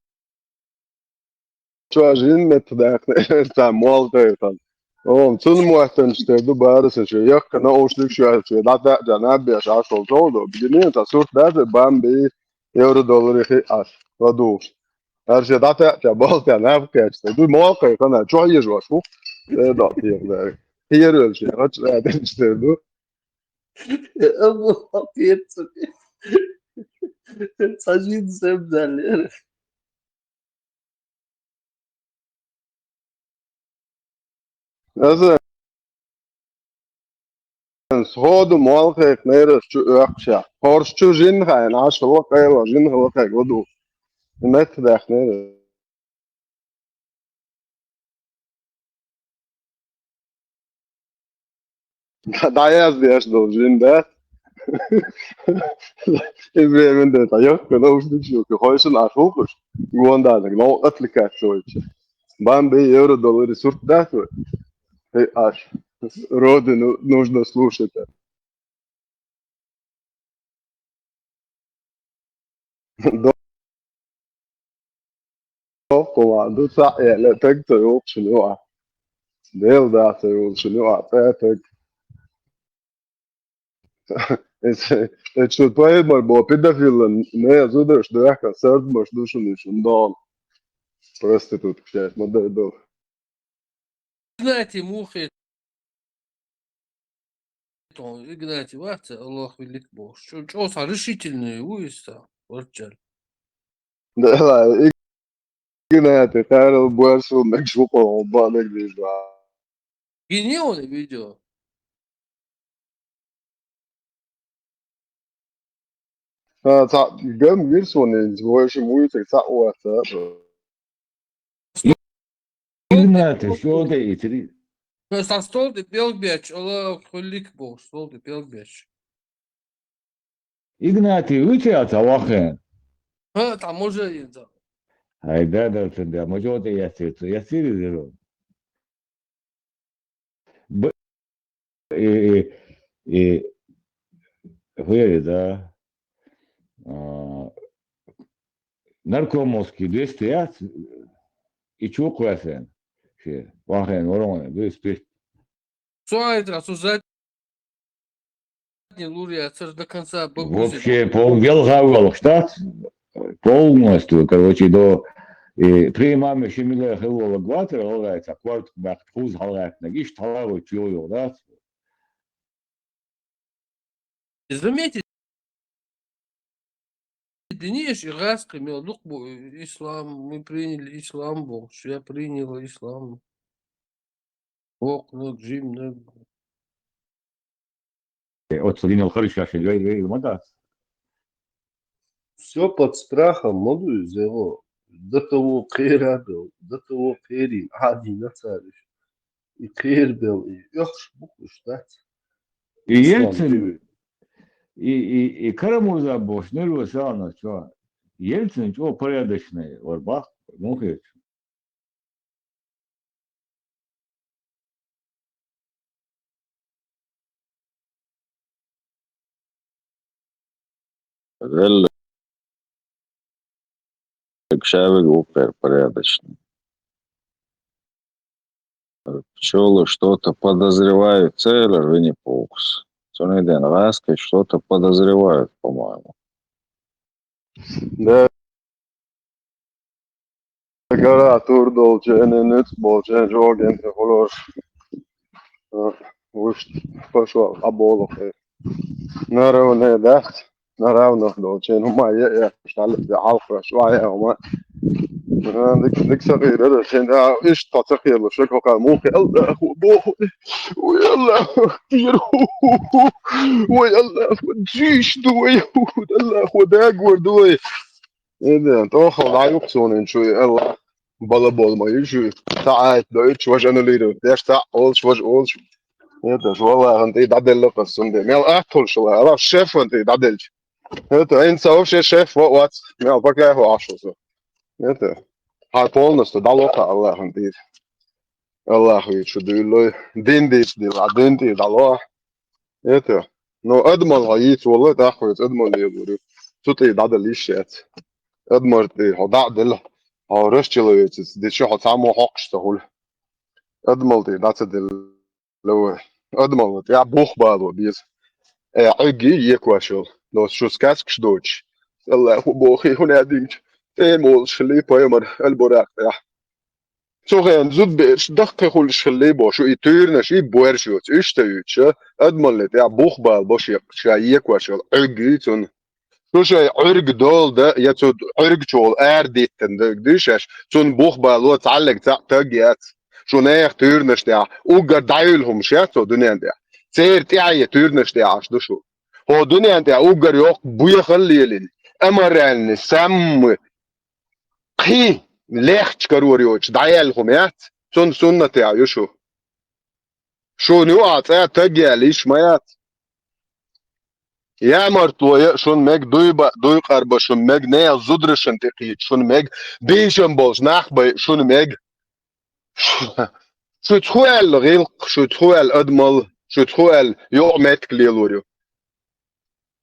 чуа жин меттадахна, ца молгайтан. О, цун муаттан штер ду барысын шу. Якка наушник шу, шу, да, да, да, на беш, а шо, шо, до, бигини, та сурт, да, бамби, евро, доллары, хи, аш, ладуш. Арше дата, та болта, на вкачта. Ду молкай, кана, чё ешь вашу? Э, да, пир, да. Пир, э, чё, вот, э, ты что, ду? Абу, пир, цу. Сажин сэм далер. Аза. Сходу молхех нейрос чу ӧкша. Хорс чу жин хайн, аш ло кайла, жин хло кай году. Мет дах нейрос. Да, да, я здесь должен, да? Из времени да, та ёк, когда уж ты чё, ты хочешь на шухуш? Вон да, так, ну, отвлекать свой. Бамби, евро, доллары, сурт, да, свой? Эй, аш. Родину нужно слушать. До-, доктума, ду цаӀ яьлла таг ца йолчун юа. Дел да ца йолчун юа, цӀе таг. Эс, эс шу поэма бо педофилан, не зудаш дяка, сард маш душун ишун дон. Проститутка, сейчас, ма дай дох. Игнатий мухе. Игнатий, вахта, Аллах велик Бог. Чё, чё, са решительный, уйста, орчал. Да, Игнатий, Карл Буэрсу, мэг шуко, оба мэг вижу. Гини он видео. А, ца, гам вирсони, в общем, улица, ца, о, ца. Игнатий, что ты, и три. Ну, со стол ты пел бяч, Аллах велик Бог, стол ты пел бяч. Игнатий, у тебя ца вахен? А, там уже и за. Ай, да, да, да, да, может, я тебе, я тебе. Б-, и, и, и, хуяри, да. А, наркомовский двести пять, и чё классен? Все, вахен, ворон, двести пять. Суайтра, сузать. Лур яцар до конца бабузи. Вообще, пол гел гавгал штат, полностью, короче, до, и при маме Шемиле хилла гватер, алгайца, кварт бахт хуз халгайт, нагиш талавы чуйо, да? Заметьте, диниш и газ, кремел, ну, бу-, ислам, мы приняли ислам, Бог, я приняла ислам. Ок, ну, джим, ну. Э, от Сулина Алхарыша, ши, вей, вей, мада. Всё под страхом, молодую зело. До того кера был, до того керин, а, не на цариш. И кер был, и эх, букву ждать. И Ислам Ельцин, привык. И, и, и Карамурза Бош, нервы сауна, чё? Ельцин, чё, порядочный, Орбах, ну, хе. Релли. Шавиг укер порядочный. Пчёлы что-то подозревают, целлер Винни-Пухс. Цуниден Раски что-то подозревают, по-моему. Да. Гара тур долчен, нуц болчен, жоген, холор. Вуш пошёл, а болох. Наравне, да? Наравне долчен, ума е, е, штал, я алфа, швая, ума. Дик, дик сагира, да, чен, да, иш, та сагира, шо, кока, мухи, Аллаху, боху, ой, Аллаху, акбир, ой, Аллаху, джиш, дуй, Аллаху, да, гор, дуй. Ида, тӀохал дӀаюкъ суна чу, Аллах, балабол ма ю шу. Цхьа аят дойтуш, важа аннулировать деш, цхьа олуш, важа олуш. Ида, шу Аллахьан тӀе дӀаделла къас сунде. Мел аттолуш ла, Аллах шефан тӀе дӀаделча. Ида, хӀинца вообще шеф во вац, мел пока хӀо Ӏаш ву со. Ида, хьан полностью дӀалокха Аллахьан тӀе. Аллах вийчу дуьйлой, дин дийца дила, дин тӀе дӀало. Ида, ну, адамал хьо йийца волу, тӀаккха вайца адамал лелур ю. Цу тӀе дӀадала йиш яц. Адамал тӀе хьо дӀа а делла, хьо расчеловечица дича хьо цхьаммо хьокхуш ца хуьлу. Адамал тӀе дӀа ца делла вай. Адамал тӀе бух бало беза. Э, Ӏуьргий екош йолу. Доцу шу сказкаш доцуш. Аллаху бохий хӀун аьдинчу. ТӀема волуш хилий пайхамар аль-Буракъ тӀехь. Цу хенахь зудабераш дахкхи хуьлуш хилли бо, шу и туьйранаш, и боьрша йоцу, уьш ца юьйцуша, адамалле тӀехь бух бала бо шен, ша екош йолу Ӏуьрг ю цунна. Шу шайн Ӏуьрг долу дан, я цу Ӏуьргачу волу ара диттина даг дуьйш аш, цунна бух бало цхьаллиг цхьаъ таг яц. Шу нехан туьйранаш тӀехь, уггар дӀаюьллу хӀумаш яц цо дуьнен тӀехь. Церан тӀаьхье туьйранаш тӀехь аш ду шу. ХӀо дуьнен тӀехь уггар йоккха буьйхал лелина, аморальный, самый кхин лехча карор йоцуш дӀаяьлла хӀума яц, цунна суннатехь ю шу. Шуна юкъахь цӀа таг яьлла йиш ма яц. Ямартло я шуна мега, дуй ба, дуй къарба шуна мега, нехан зударшна тӀе кхийча шуна мега, бийшам болчу нах бай шуна мега. Шуьца хӀу аьлла гӀиллакх, шуьца хӀу аьлла адамал, шуьца хӀу аьлла юкъа меттиг лелор ю.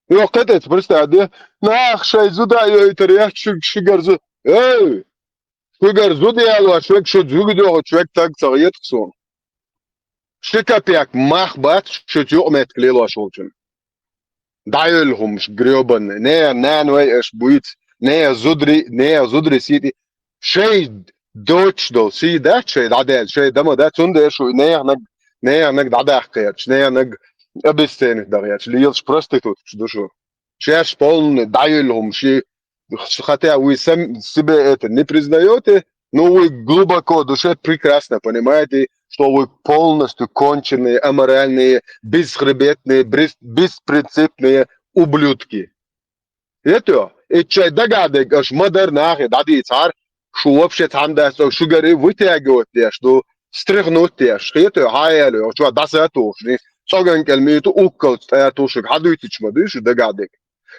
Йо, кхетаца, представь, де, нах шайн зуда а йойтар яц, шуьга шигара зу-, эй! Шуьгара зуда ялош вег, шу зуьгу дохучу вег таг ца гӀетах суна. Ши капек мах бац шуьца юкъаметтиг лелош волчун. ДӀайолу хӀумаш грёбанный. Не, нана вай аша буьйцу, не зудри, не зудри сийти. Шай доцуш долу сий дац, шай дӀадаьлла, шай дама дац, цундела шу неханаг, неханаг дӀадаккхерчу, неханаг обесценить дахьерчу, лелаш проституткаш ду шу. Шаьш полный дӀайолу хӀума ши Хотя вы сам, себе это не признаете, но вы глубоко в душе прекрасно понимаете, что вы полностью конченые, аморальные, бесхребетные, брес-, беспринципные ублюдки. Это, и чай дагадег, аш мадар нахе дадицар, шу вообще цхьан дац, аш шугари вытягивать деш ду, стряхнуть деш, хето, хаяли, аш ва даса тухни, цоган кел миту, уккал цӀа тушиг, хадуйтич ма дуй, шу дагадег.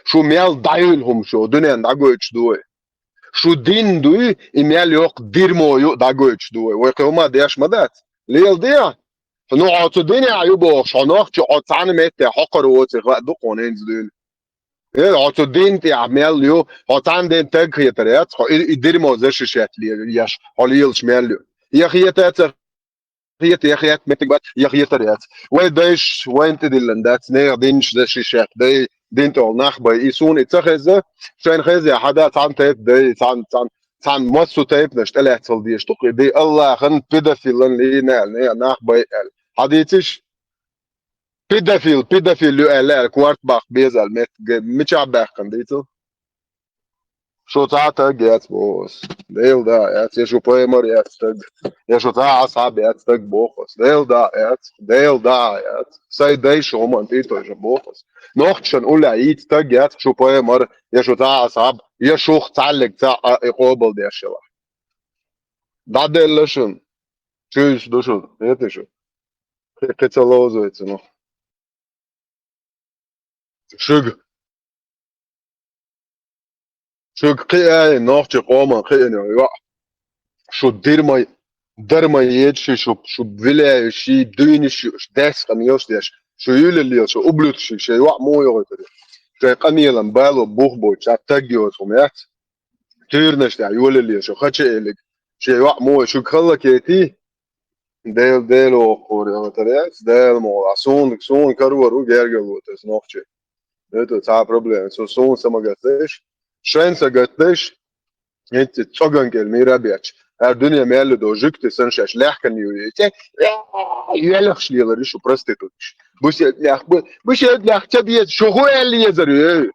Шу мел дӀайолу хӀума шу, дуьнен дӀагойтуш ду вай. Шу дин дуй, и мел йоккха дерьмо ю дӀагойтуш ду вай. Вай кхин хӀума деш ма дац. Лела де? Ну, хьо цу динехь ю бохуш, хьо нохчо, хьо цхьана метте хьокхар воций хаа ду кхуна хӀинца дуьйна. Э, хьо цу дин тӀехь мел ю, хьо цхьана ден таг хетар яц, хьо и, и дерьмо защищать ле-, еш, хьо лелаш мел ю. Я хета ца хета, я хета меттиг бац, я хетар яц. Вай дайш, вайн тӀедиллан дац, нехан динаш защищать дай, дин тӀехула нах бай. И суна и ца хеза, шайн хеза, хьада цхьана тайп дай, цхьана, цхьана, цхьана массу тайпанаш тӀелаьцал деш. Тукъи дай Аллахьан педофилан лийна аьлла, нехан нах бай аьлла. Хьадийциш? Педофил, педофил ю аьлла, аьлла, корта баккха беза аьлла, меттиг мичахь баьккхина дийцал? Шу цхьа таг яц боху ас. Дела да яц, я шу пайхамар яц таг, я шу цхьа асхьаб яц таг боху ас. Дела да яц, Дела да яц. Сай дай шу хӀуман тӀетойжа боху ас. Нохчан улла йийца таг яц шу пайхамар, я шу цхьа асхьаб, я шух цхьаллиг цхьа а и къобал деш яла. ДӀаделла шун. Чуьйса ду шун, хета шу. Кхи-, кхи ца ловзуй цунах. Шуьга. Шуьга кхиай, нохчи къоман кхиъна йоӀ. Шу дирмай, дармай еда ши шу, шу виляю ши, дуьйна ши, шу дескъан йош деш. Шу юьлил лел, шу ублюдок ши, шей йоӀ муха йогӀуьйтур ю? Шей къамелан бало бух бойтуш, а таг йоцу хӀума яц. Туьйранаш тӀехь йолале шу хача элиг. Шен йоӀ мо шуьга халла кетий? Дел, Дел охур, я ватарец, Дел мо, а суна, суна карвар у гергал вот эс нохчи. Это цхьа проблема. Со суна самагатдеш, шайн сагатдеш, эцци цоган кел мира беч. Ар дуьне мелли до жугти сан шаш лехкан ю. Те, елахш лелар шу проститутш. Бу се лех, бу, бу се лех, чабиет, шуху эл езар ю.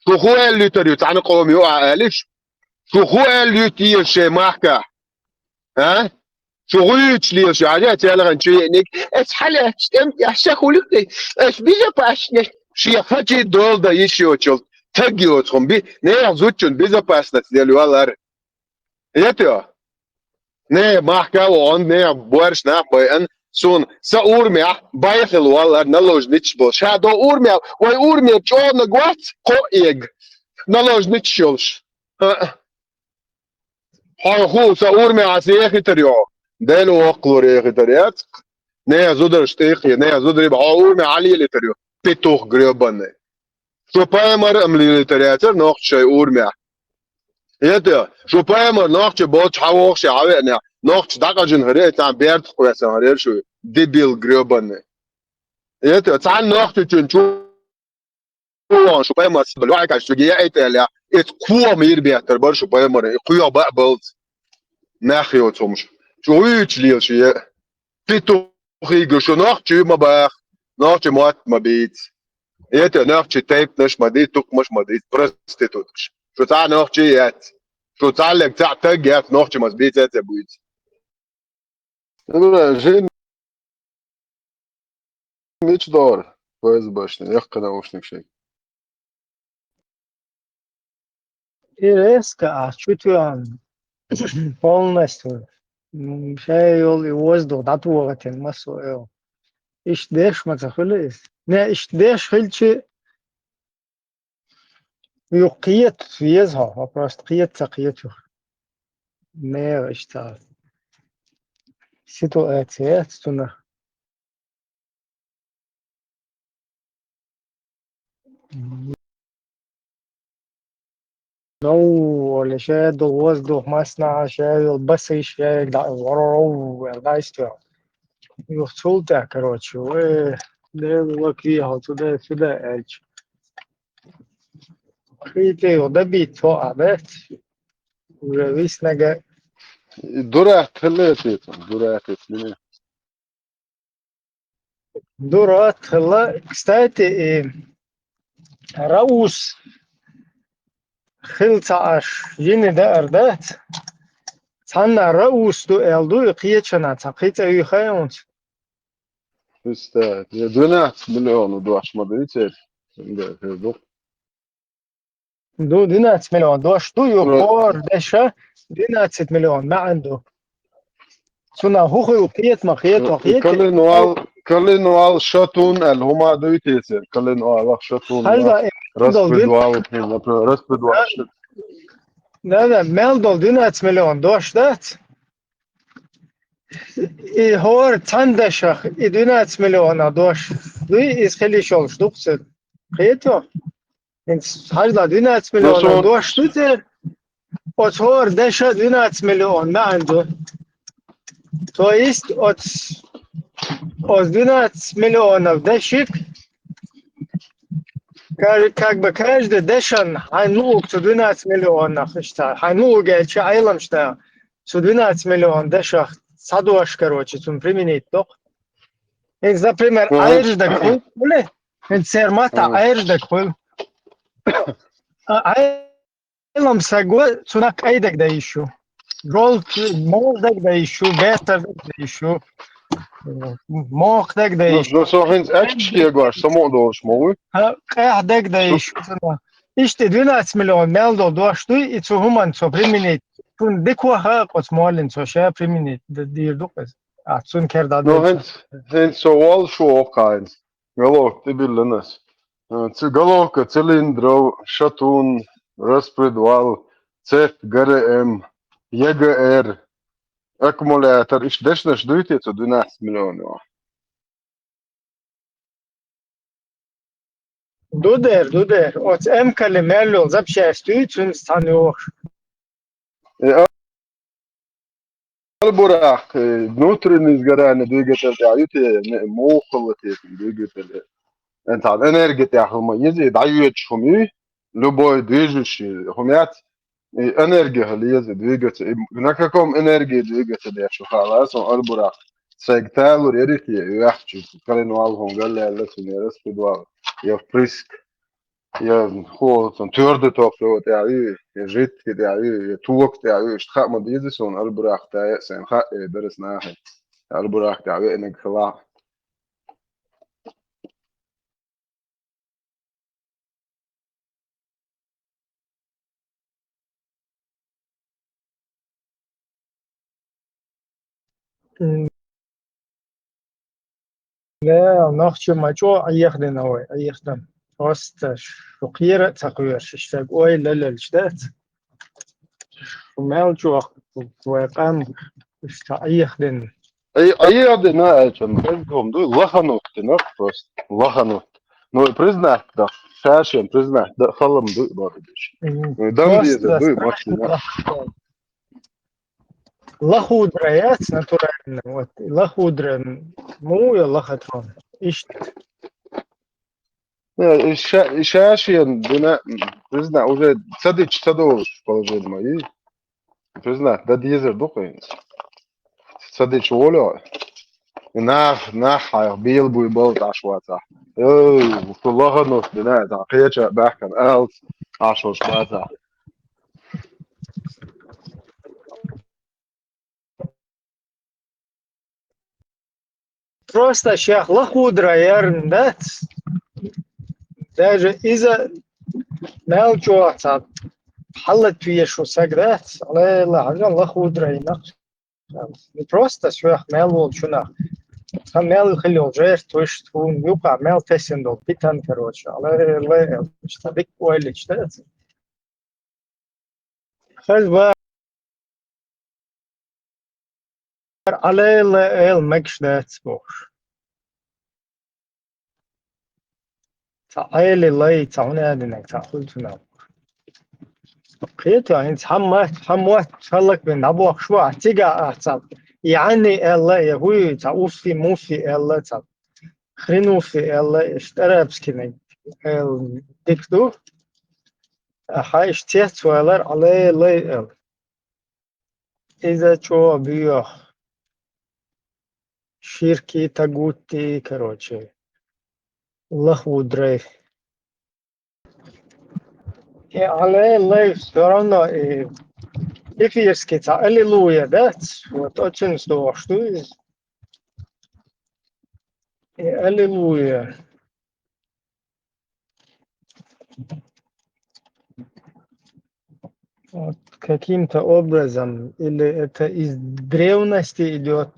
Шу хӀу аьлла юьтар ю, цхьана къома ю а аьллиш? Шу хӀу аьлла юьту еза шайн махка? А? Шу хӀу юьтуш лела шу? Хьажа, цаьлагӀан чу еъниг. Ас хьалаьцча, тӀем тӀехь ша хуьлуьйту, ас биза паччахь. Шен хачий долда йиш йоцул. таг йоцу хӀума би, нехан зудчун безопасность лелайо лар. Ето? Нехан махка а вогӀун, нехан боьрша нах а байъан, суна сан урамехь бай хила валлара наложницаш болу. Ша до урамехь, вай урамера чӀогӀаниг вац кхо а эга наложницаш йолуш. А-а. Хьо хӀу сан урамехь аса ехийтар ю хьо? Дела воккхалора ехийтар яц. Нехан зударш тӀе а кхе, нехан зударий бахьа хьо урамехь хьалелийтар ю. Петух грёбаный. Шу пайхамар а ма лелийтар яцара нохчий шайн урамехь. Эта, шу пайхамар нохчий болчу хьан вохуш хьан веанехь, нохчий дӀакъажина хӀара, и цхьана бертах кхоьссина хӀара шу, дебил грёбаный. Эта, цхьана нохчичун чу вон шу пайхамар лоьхьа каш шу гейтаьлла, эца кхома йир беттар бара шу пайхамар, и кхоьха баа балц. Нах йоцу хӀумаш. Шу вуьйчу лела шу е. Петух. Хига шу нохчий ма баха, нохчий мотт ма бийца. Эта нохчий тайпанаш ма ди, тукхамаш ма ди, проституткаш. Шу цхьа нохчий яц. Шу цхьаллиг цхьа таг яц, нохчий мас бийца а ца буьйца. Жин мича дора? Ф С Б-шна, яккхина наушник шайга. И резко а чу тоьхна полностью, м, ша йолу и воздух дӀатохатина массо а йолу. Иштта деш ма ца хуьлу иза. Не, иштта деш хилчи, юха кхета веза хьо, хьо просто кхета ца кхета юха. Нехан иштта ситуация яц цунах. Ну, оли ша долу воздух массанхьа ша йолу басиш ша дӀа воров вер дайстер. Юха цул тӀаьхьа, короче, вай, Дела лакехьа, цу дай, цу дай аьлча. Хи тӀе юха дабийта цо а бац. Уже виснага. Дурат хилла тетан, дурат хилла. Дура хилла, кстати, и Раус хила ца Ӏаш йина даар дац. Цхьанна Раус ду аьлла ду, и кхечанна цхьа кхин цӀе юьйхай хӀунца. Кстати, я двенадцать миллионов дош ма дуьйцу. Да, хир ду. Ду, двенадцать миллион дош ду, ю хор деша двенадцать миллион маьӀна ду. Цуна хӀу хила кхета ма кхета, кхета. Калин вал, калин вал шатун аьлла хӀума дуй тесер. Калин вал шатун. Хьажа, э, распредвал, например, распредвал. Да, да, мел дол двенадцать миллион дош дац. И хӀора цхьана дашах и двенадцать миллиона дош дуй, иза хила йиш йолуш ду-кх цуьнан. Кхета? ХӀинца хьажа, двенадцать миллиона дош ду церан, оцу хӀора даша двенадцать миллион маьӀна ду. То есть оц-, оцу двенадцать миллионов дашик, каж-, как бы каждый дашан хьайн луъург цу двенадцать миллионах иштта, хьайн луъург аьлча Ӏеламаш да, цу двенадцать миллион дашах цхьа дош, короче, цунна применить доккху. ХӀинца, например, Ӏаьржа даг хуьлу, хуьлу? ХӀинца церан матта Ӏаьржа даг хуьлу. А, Ӏелам саг ва, цунах кӀай даг дан йиш ю. Жолт, моза даг дан йиш ю, беттар даг дан йиш ю. Мох даг дан йиш ю. Ну, со хӀинца аьчкаш кегош, само а долуш ма вуй. Къаьхьа даг дан йиш ю цунах. Иштта двенадцать миллион мел долу дош дуй, и цу хӀуманна цо применить. Цунна дика ваха а, оцу моллина цо ша применить д-, дийр ду-кх иза. А, цунна кара дӀа. Ну, хӀинца, хӀинца со воллуш ву хьуна хӀинца. Головка тӀебиллина ас. Э, ци-, головка цилиндров, шатун, распредвал, цепь, Г Р М, Е Г Р, аккумулятор, иштта дешнаш дуй те цу двенадцать миллионов? Ду дер, ду дер. Оцу эмкале мел йолу запчасть дуй, цуьнца цхьаьна йохуш. Э, Албурах, э, внутренний сгорание двигатель тӀехь ю те, не, муха хилла те двигатель. Э, цхьана энерги тӀехь хӀума еза, и дӀайоьдуш хӀума ю, любой движущий хӀума яц, и энерги хила еза двигатель. И на каком энергии двигатель я шу хаала, сон Албурах. Сайга талур ерриг а яхчу, калин вал хӀума галлаьлла, цуьнан я распредвал, я впрыск. Я хӀокху цунна твёрдое топливо тӀехь ю, я жидкое тӀехь ю, я ток тӀехь ю, иштта хаа ма деза суна, Албурах тӀехь а, сайна хаа а дара ас нахе. Албурах тӀехь веанарг хилахь. М. Да, нохчо ма чӀоагӀа Ӏеха дина вай, Ӏеха дина. Просто шу кхера а ца кхоьруш, иштта ойла лелаш дац. Шу мел чӀоагӀа вай къам иштта Ӏеха дина. Ай, Ӏеха дина, аьлча, хӀун ду, лаханут дина просто. Лаханут. Ну, и признать да, ша-шен признать да, хала ма ду, бакъдеш. Мгм. Ну, и дам просто деза ду, страшно машина. Лахудра яц натурально, вот, лахудра му я лахатрон. Иштта. Э, ша-, ша-шен дина, м, не знаю, уже ца дича ца долуш положение ма ю. Не знаю, да дезар ду кхин. Ца дича волю. И нах, нах хьайх бел буй бал тӀаш вацахь. Эй, шу лаханут дина, ца кхеча баьхкан алц тӀаш ваш вацахь. Просто шех лахудра ярна дац. Даже иза мел чӀоагӀа ца хьалат вешу саг дац. Лела, хьажа лахудра йина. Не просто шех мел волчунах. Сан мел хилла йолу жертва вуш, тхуна юкъа мел тесина долу питан, короче. Лела, ца дика ойлича дац. Хаза бара Ӏалайла эл мегаш дац бохуш. Ца Ӏели лай, ца хӀун а динарг, ца хуьлцунарг. Кхета, хӀинца хьан ма-, хьан мотт хӀаллак бен дӀабохуш ву, ахь цига а ца. И Ӏанни аьлла, я хӀуй, ца усси-мусси аьлла, ца хренусси аьлла, иштта арабскиниг аьлла дика ду. Ахьа иштта цец валар, Ӏалайла эл. Иза чӀогӀа боьха. Ширки, тагутти, короче. Лахудра. И Ӏалайла всё равно и эфирский ца аллилуйя дац. Вот оцунца дохуш ду иза. И аллилуйя. Вот каким-то образом, или это из древности идёт,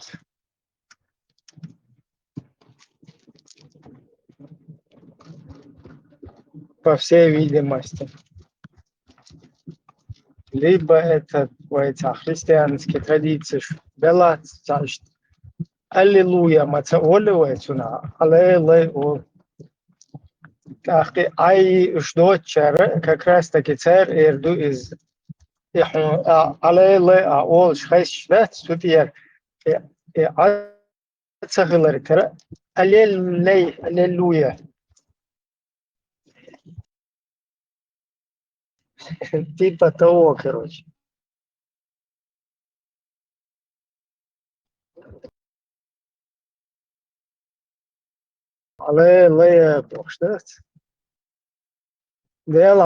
по всей видимости. Либо это вай ца христианский традицеш белац, ца иштта аллилуйя ма ца олу вай цунах, Ӏалайла олу. ТӀаккха и Ӏай уьш доцучара как раз таки цара эр ду иза. И хьуна, а, Ӏалайла а олуш хезаш дац, цу тӀера и, и Ӏа ца хилар тера, аллилуйя, аллилуйя. Типа того, короче. Ӏалайла бохуш дац. Дела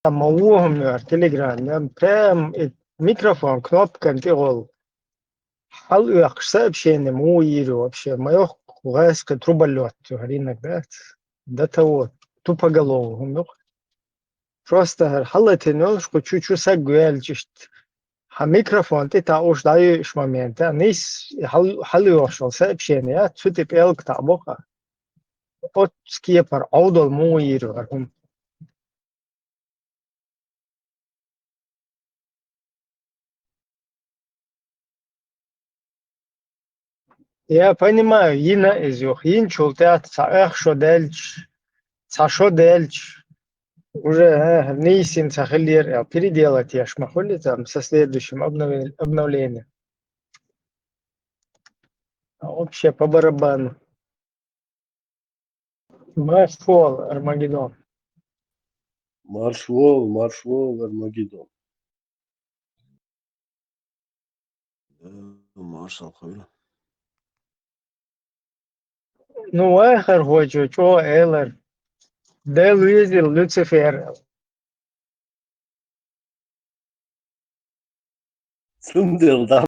ма ву хӀума яра Telegram, прям и микрофон кнопкан тӀе гӀолла. Хьал оькхуш сообщение ма ву йийр вообще, ма йохку гӀаьскхи труба лоьтту хӀаринаг дац. До того тупоголовый хӀума йоху. Просто хӀара хьалатина йолуш, кху чу-чу саг ваьлча иштта. Хьан микрофон тӀе таӀуш дӀайоьуш момента, нийс хьал-, хьалйохуш йолу сообщение, цу тӀе пӀелг таӀа боккха. Оццу кепара Ӏовдал муха йийр вара хӀума. Я понимаю, йина иза юха. Йинчул тӀаьхьа цхьа эх шо даьлча, цхьа шо даьлча, уже, а, нийсина ца хиллера аьлла, переделать еш ма хуьлу, там, со следующим обнове-, обновлением. А вообще по барабану. Марш вол, Армагеддон. Марш вол, марш вол, Армагеддон. Э, маршалла хуьлда. Ну, вай хӀара хӀоьжу чӀогӀа элар. Дела везийла Люцифер. Цундела дӀа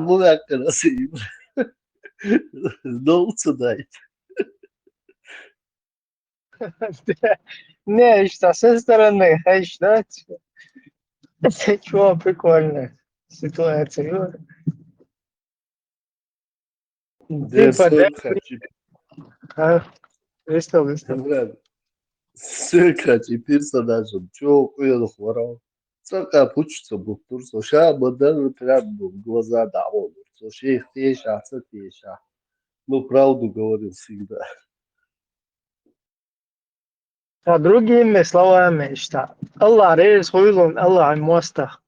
ма ваьккхина ас Ӏийра. Новца дайта. Не, иштта со стороны хезаш дац. Чё, прикольная ситуация. Типа, Дерсен да, хачи. А, выстал, выстал. Брат, сен хачи персонажем, чё, охуенно хворал. Цака пучится буттур, со ща модерн прям в глаза давал. Со шейх теша, ца теша. Ну, правду говорил всегда. А другими словами, что Аллах рез хуйлун, Аллах моста.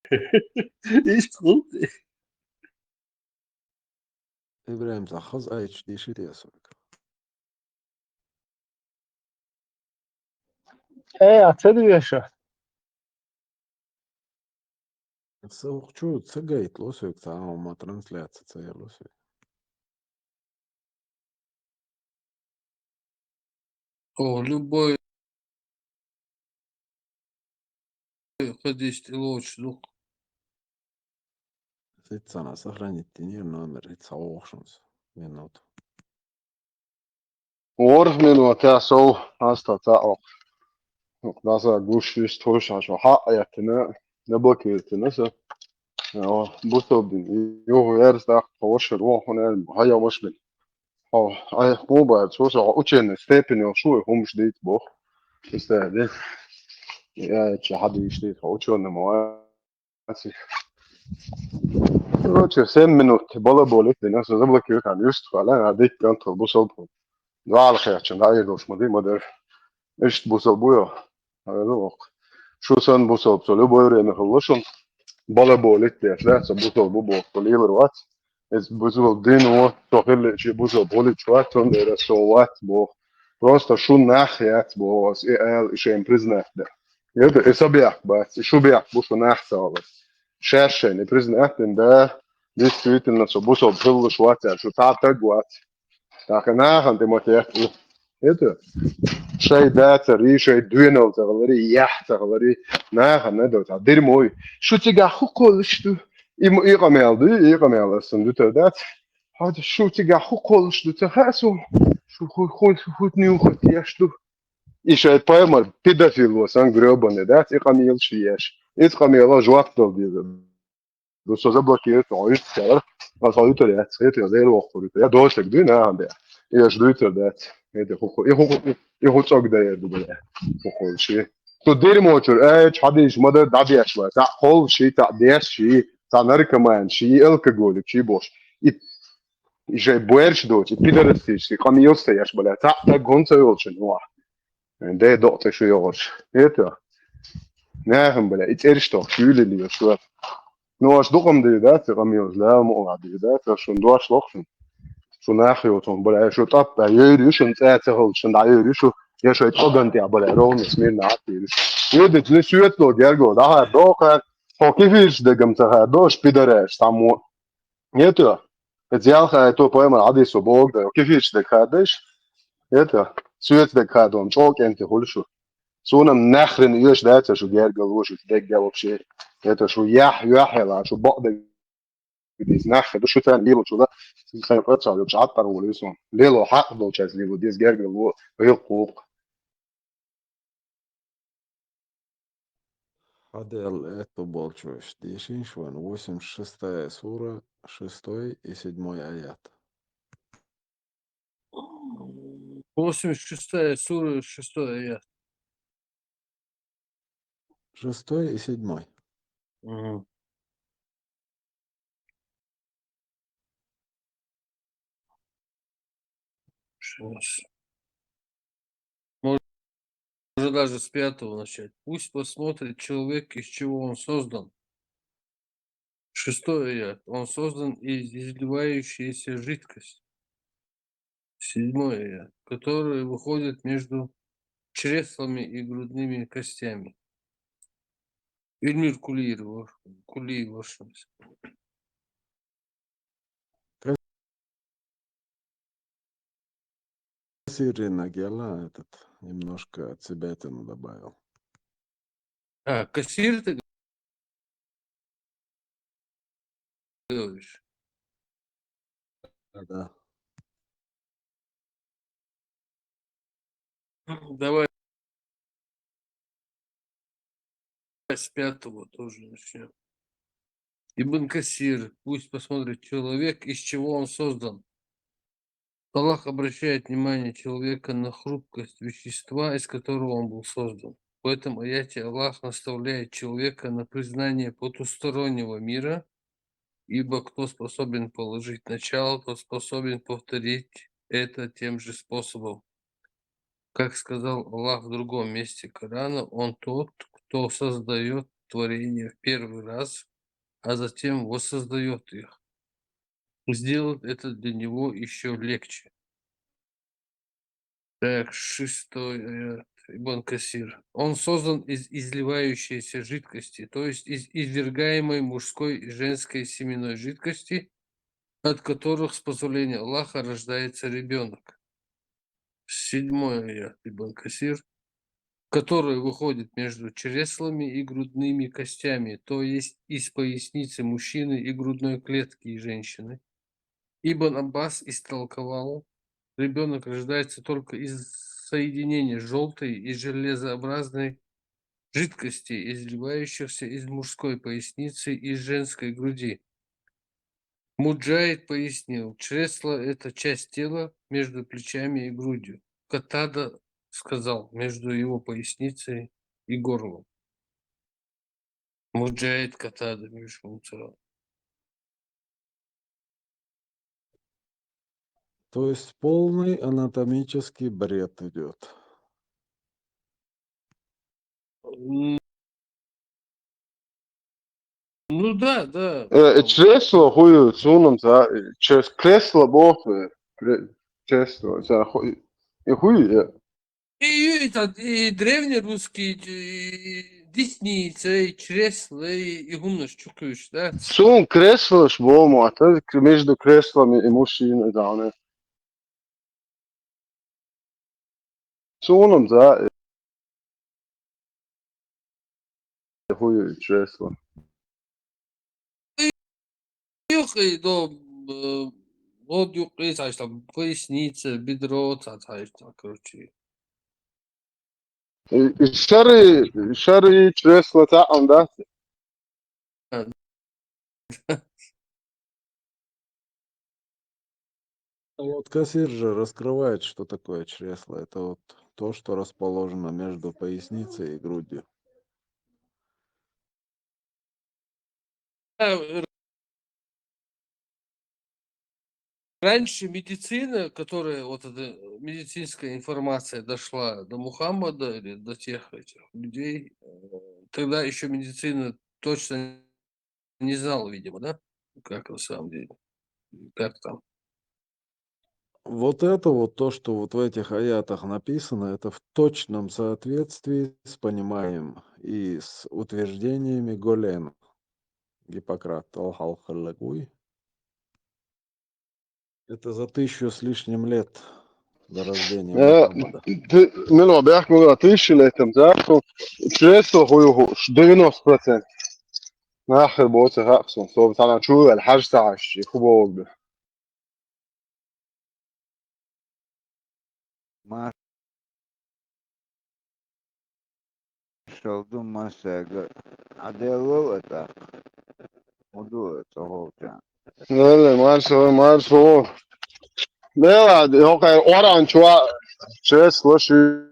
Ишт хулти. Ибрагим, цхьа хаза айч деши те асург. Э, а це две шо? Саух чу цагайт лосуг, цама трансляция цая лосуг. О, любой ходить лучше, ну. Сицана сохранить тенир номер, и цаохшунс. Минут. Ворх минута сов аста цаох. Наса гуш вист хуш ашо ха ятина, не блокируйтина са. Бусобдин. Югу эрстах хошер вохунер, хая мошбин. Хо, ай, мобайл, сосо ученый степень шуй хумш дейт бох. Исте де. Я че хадиш дейт ученый мова. Короче, семь минут. Бала болит, дина со заблокирует, а юст хала, а дик контрол бусол. Два алхер, чем да, я дош, моди, модер. Ишт бусол буё. Ай, ну, ок. Шу сан бусол, со любое время холошун. Бала болит, да, со бусол бу бо, полилер ват. Эс бусол дин о, со хилли чи бусол болит ват, он дера со ват бо. Просто шу нах ят бо, и эл, и шем признать, да. Это и собяк, бац, и шубяк, бу шу нах савас. Шершен, и признать, да. Действительно, со бусол хилли шват, шу та так ват. Так, нахан ты мотяк. Это шай да цари, шай дуйнал цари, ях цари. Нахан не до, та дерьмо. Шу тига хукол, что? И м-, и камел, да, и камел, сэн дутер да. Хад шу тига хукол, что ты хасу. Шу хуй, хуй, хуй, хуй, нюхать, я что? И шай поймар, педофил, вот, сан грёбаный, да, и камел шияш. И камел жвак дал диза. Ну, со заблокирует, он ишт цар, а со ютер я, цхет я, зэр вохур ютер. Я дошек, ду, на, да. Я жду ютер, да. Это хуху, и хуху, и хуцок да, я думаю, да. Хуху, ши. То дерьмо чур, э, чадиш, мода, да, бияш, ва. Та хол, ши, та бияш, ши, та наркоман, ши, алкоголик, ши, бош. И, и же буэрш дочь, и пидорастиш, и камиоста, яш, бля, та, та гонца ёлчен, ва. Де доктор шу ёлч. Это. Нахам, бля, и церш тох, шули ли, что. Ну, аш духом да, да, ты камиос, да, мола, да, да, ты шун дуаш лохшун. Шу нахи вот он, бля, шу тап, да, юри, шун цаца хол, шун да, юри, шу, я шу это оган, бля, ровно, смирно, а ты. Юди, не светло, герго, да, дока, хокифиш, да, гамца, дош, пидораш, там, вот. Нету. Зялха, то пойма, адисо Бог, да, кифиш, да, хадыш. Это, свет, да, хадом, чок, энти, хульшу. Сунам нахрен еш, да, это, шу герга, лушу, дегга вообще. Это, шу ях, ях, ела, шу бок, да, здесь нахрен, да, шу тан, лило, шу, да. Сан, это, шу, чат, пару, лисун. Лило, хак, дол, часть, лило, здесь герга, лу, рил, кук. Адел это болчуш. Дешин шван. Восемьдесят шестая сура, шестой и седьмой аят. Восемьдесят шестая сура, шестой аят. Шестой и седьмой. Мгм. Щас. Можно даже с пятого начать. Пусть посмотрит человек, из чего он создан. Шестой аят. Он создан из изливающейся жидкости. Седьмой аят. Которая выходит между чреслами и грудными костями. Эльмир Кулиев, Кулиев. Сирена Гела этот немножко цибетину добавил. А, кассир ты говоришь? Да. Давай. С пятого тоже начнём. Ибн Касир, пусть посмотрит человек, из чего он создан. Аллах обращает внимание человека на хрупкость вещества, из которого он был создан. В этом аяте Аллах наставляет человека на признание потустороннего мира, ибо кто способен положить начало, тот способен повторить это тем же способом. Как сказал Аллах в другом месте Корана, Он тот, кто создаёт творения в первый раз, а затем воссоздаёт их. Сделать это для него ещё легче. Так, шестой аят, Ибн Касир. Он создан из изливающейся жидкости, то есть из извергаемой мужской и женской семенной жидкости, от которых, с позволения Аллаха, рождается ребёнок. Седьмой аят, Ибн Касир. Который выходит между чреслами и грудными костями, то есть из поясницы мужчины и грудной клетки женщины. Ибн Аббас истолковал: ребёнок рождается только из соединения жёлтой и железообразной жидкости, изливающихся из мужской поясницы и женской груди. Муджаид пояснил: чресла — это часть тела между плечами и грудью. Катада сказал: между его поясницей и горлом. Муджаид, Катада, Мишмутара. То есть полный анатомический бред идёт. Ну да, да. Э, чресло, хую, сунам за, э, чрес-, кресло, бог, э, кре-, чресло, за, хую, и хую, э. И, и этот, и древнерусский, и десница, и чресло, и, и гумнаш чукуш, да? Сун кресло, ж, бо, ма, это между креслами и мужчиной, да, не. Сунам за, э, хую, чресло. Юкъи, до, э, вот юкъи, знаешь, там, поясница, бедро, та-, та-, та-, короче. И, и шары, шары, чресло, та, он, да? А вот Касир же раскрывает, что такое чресло. Это вот то, что расположено между поясницей и грудью. Э, Раньше медицина, которая, вот эта медицинская информация дошла до Мухаммада или до тех этих людей, э, тогда ещё медицина точно не знала, видимо, да? Как на самом деле? Как там? Вот это вот то, что вот в этих аятах написано, это в точном соответствии с пониманием и с утверждениями Галена. Гиппократ, Аллах алхаллакуй. Это за тысячу с лишним лет до рождения Э, Мухаммада. ты, мило, бях, мило, ты ещё летом, да? То чресло, хую, хую, девяносто процентов. Нахер, бо, это как сон, что там чула, аль-хаж, та, щи, хубо, бе. Ма-, шалдум масага. Аделал это. Уду это, голча. Леле, маршо, маршо. Лела, хокай, оран, чуа, чресло, ши,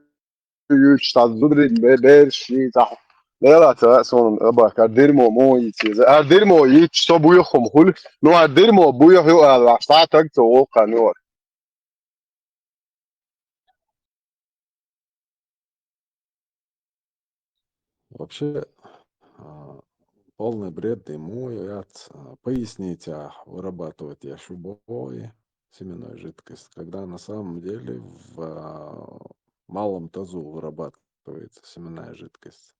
юч, та, зубри, бе-, берши, та. Лела, та, сон, аба, ка дерьмо, мо, ити. А дерьмо, ич, что буёхом, хуль. Ну, а дерьмо, буёх, ю, а, ла, ста, так, то, о, ка, ну. Вообще, а, полный бред ему и от, а, поясница вырабатывает яшубой семенную жидкость, когда на самом деле в, а, малом тазу вырабатывается семенная жидкость.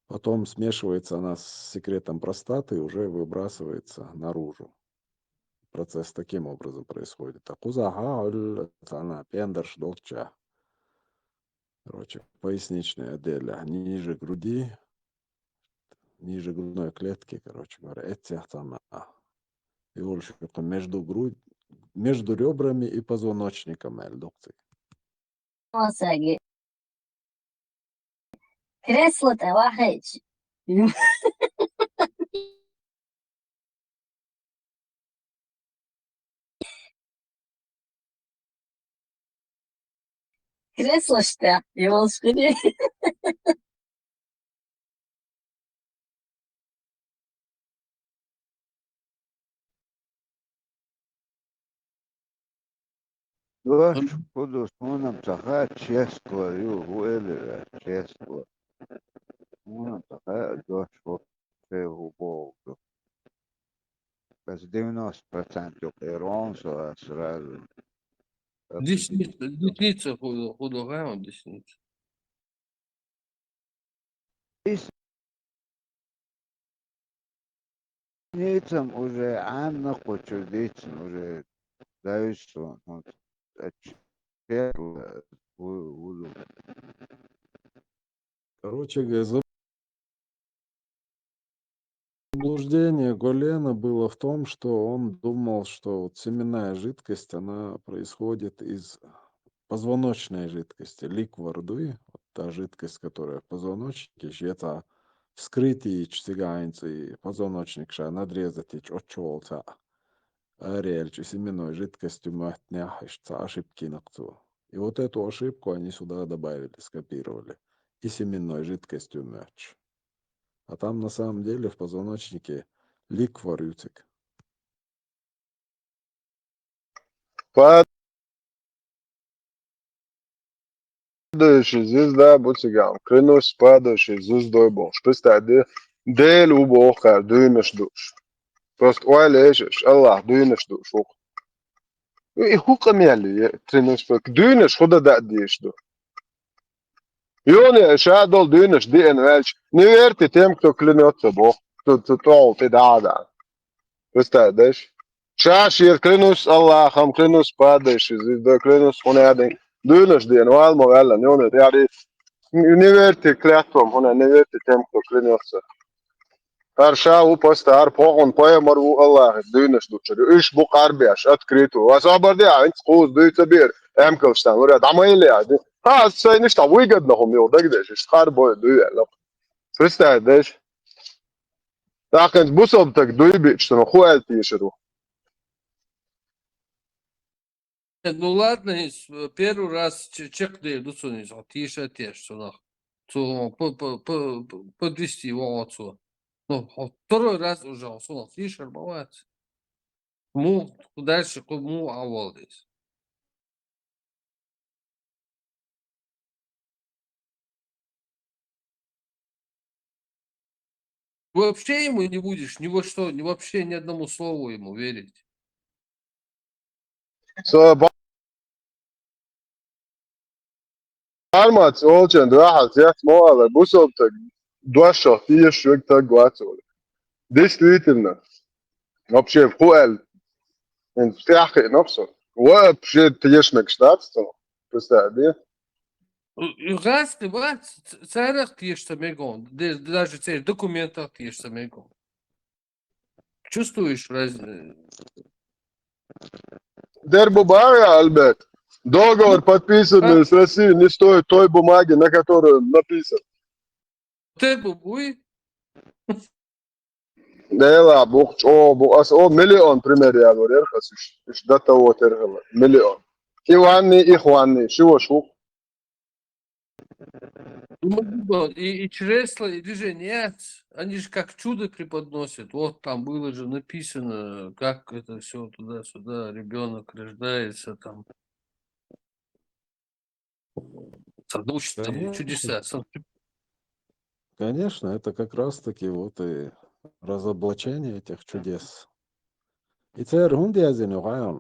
Потом смешивается она с секретом простаты и уже выбрасывается наружу. Процесс таким образом происходит. А кузаха, аль-, она пендерш долча. Короче, поясничное отделение, ниже груди, ниже грудной клетки, короче говоря, эти она. И больше между грудь, между ребрами и позвоночником, эль докты. Масаги. Кресло тӀе вахьийча. Кресло тӀе йолаш хилий. Дош хӀу ду, хьуна-м ца хаьа, честно ю, хӀу элира, честно. Хьуна-м ца хаьа, дош хӀу, хӀу боху ду. Ас девяносто процентов кхерон со ас сразу. Десница, десница хӀу, хӀу ду хаьа, десница. Десницам уже Ӏанна кхучур дийцина, уже даьвсса, ну, ачу-, ву-, ву-, Короче говоря, заблуждение Голена было в том, что он думал, что вот семенная жидкость, она происходит из позвоночной жидкости, ликвор дуй, вот та жидкость, которая в позвоночнике, ещё это вскрытие цигаинцы и позвоночник ша надрезать ич отчёлца. Арель чи семенной жидкостью маттнях, ишца ошибки нахцу. И вот эту ошибку они сюда добавили, скопировали. И семенной жидкостью мёч. А там на самом деле в позвоночнике ликвор юцик. Падающая звезда, бу циган. Клянусь падающей звездой бохуш. Представь, де-, Дела ву боху кхара дуьйнаш дууш. Просто ойла еш, Аллах дуьйнаш дууш ву-кх. И хӀу къамел ю, клянусь, дуьйнаш хӀу дан даа дезаш ду. Юхане ша долу дуьйнаш деана ваьлча, не верьте тем, кто клянётся, боху, кто, кто тӀехула тӀе дӀа а даьхна. Представь, даш? Ша шера клянусь Аллахом, клянусь падающей звездой, клянусь хӀунадин. Дуьйнаш деана вала ма ваьлла, юхане тӀаьхьа, не верьте клятвам, хӀуна, не верьте тем, кто клянётся. ХӀара ша ву паста, хӀара похун пайхамар ву Аллахьа дуьйнаш дучуьра. Уьш бу къарбеш, открыто. Ас хабар де, а, хӀинца кхуза дуьйца бер, эмкалш сан, лура, дӀа ма йилла, а, ди. Ха, ас сайна иштта выгодно хӀума йолу дагадеш, иштта къарбой дуьйвелла. Представь, деш? ТӀаккха хӀинца бусалба стаг дуй биъча, цунах хӀу аьлла тешар ву? Э, ну ладно, из, э, первый раз че-, чекхдер ду цунна, иза хьо теша а теш цунах. Цо по, по, по, по, подвести вогӀу цо. Ну, хьо второй раз уже хьо цунах тешар ма вац. Муха дальше, кху муха Ӏан волу иза? Вообще ему не будешь ни во что, ни вообще ни одному слову ему верить. Со ба-, бармац олчен дуьхьал цец мо ала, бусалба стаг дошах тешаш верг стаг вац олу. Действительно. Вообще, хӀу аьлла? ХӀинца тӀаьхьа кхиъна со. Вообще тешнарг штатс цунах. Представь, де? И гӀазкхи бац, ц-, царах тешаш ца мегон, де-, даже церан документах тешаш ца мегон. Чувствуешь разницу? Дер бу бара, Альберт. Договор, подписанный с Россией, не стоит той бумаги, на которой он написан. Те бу буй? Дела, бух чӀогӀа бу. Ас о миллион пример ялор яра хас уьш. Уьш до того тера хила. Миллион. И ванни, и хванни. Ши ваша ву. И, и чресла, и движения, они же как чудо преподносят. Вот там было же написано, как это все туда-сюда, ребенок рождается, там. С одной стороны, конечно, чудеса. С- Конечно, это как раз-таки вот и разоблачение этих чудес. И церан хӀунда яздина,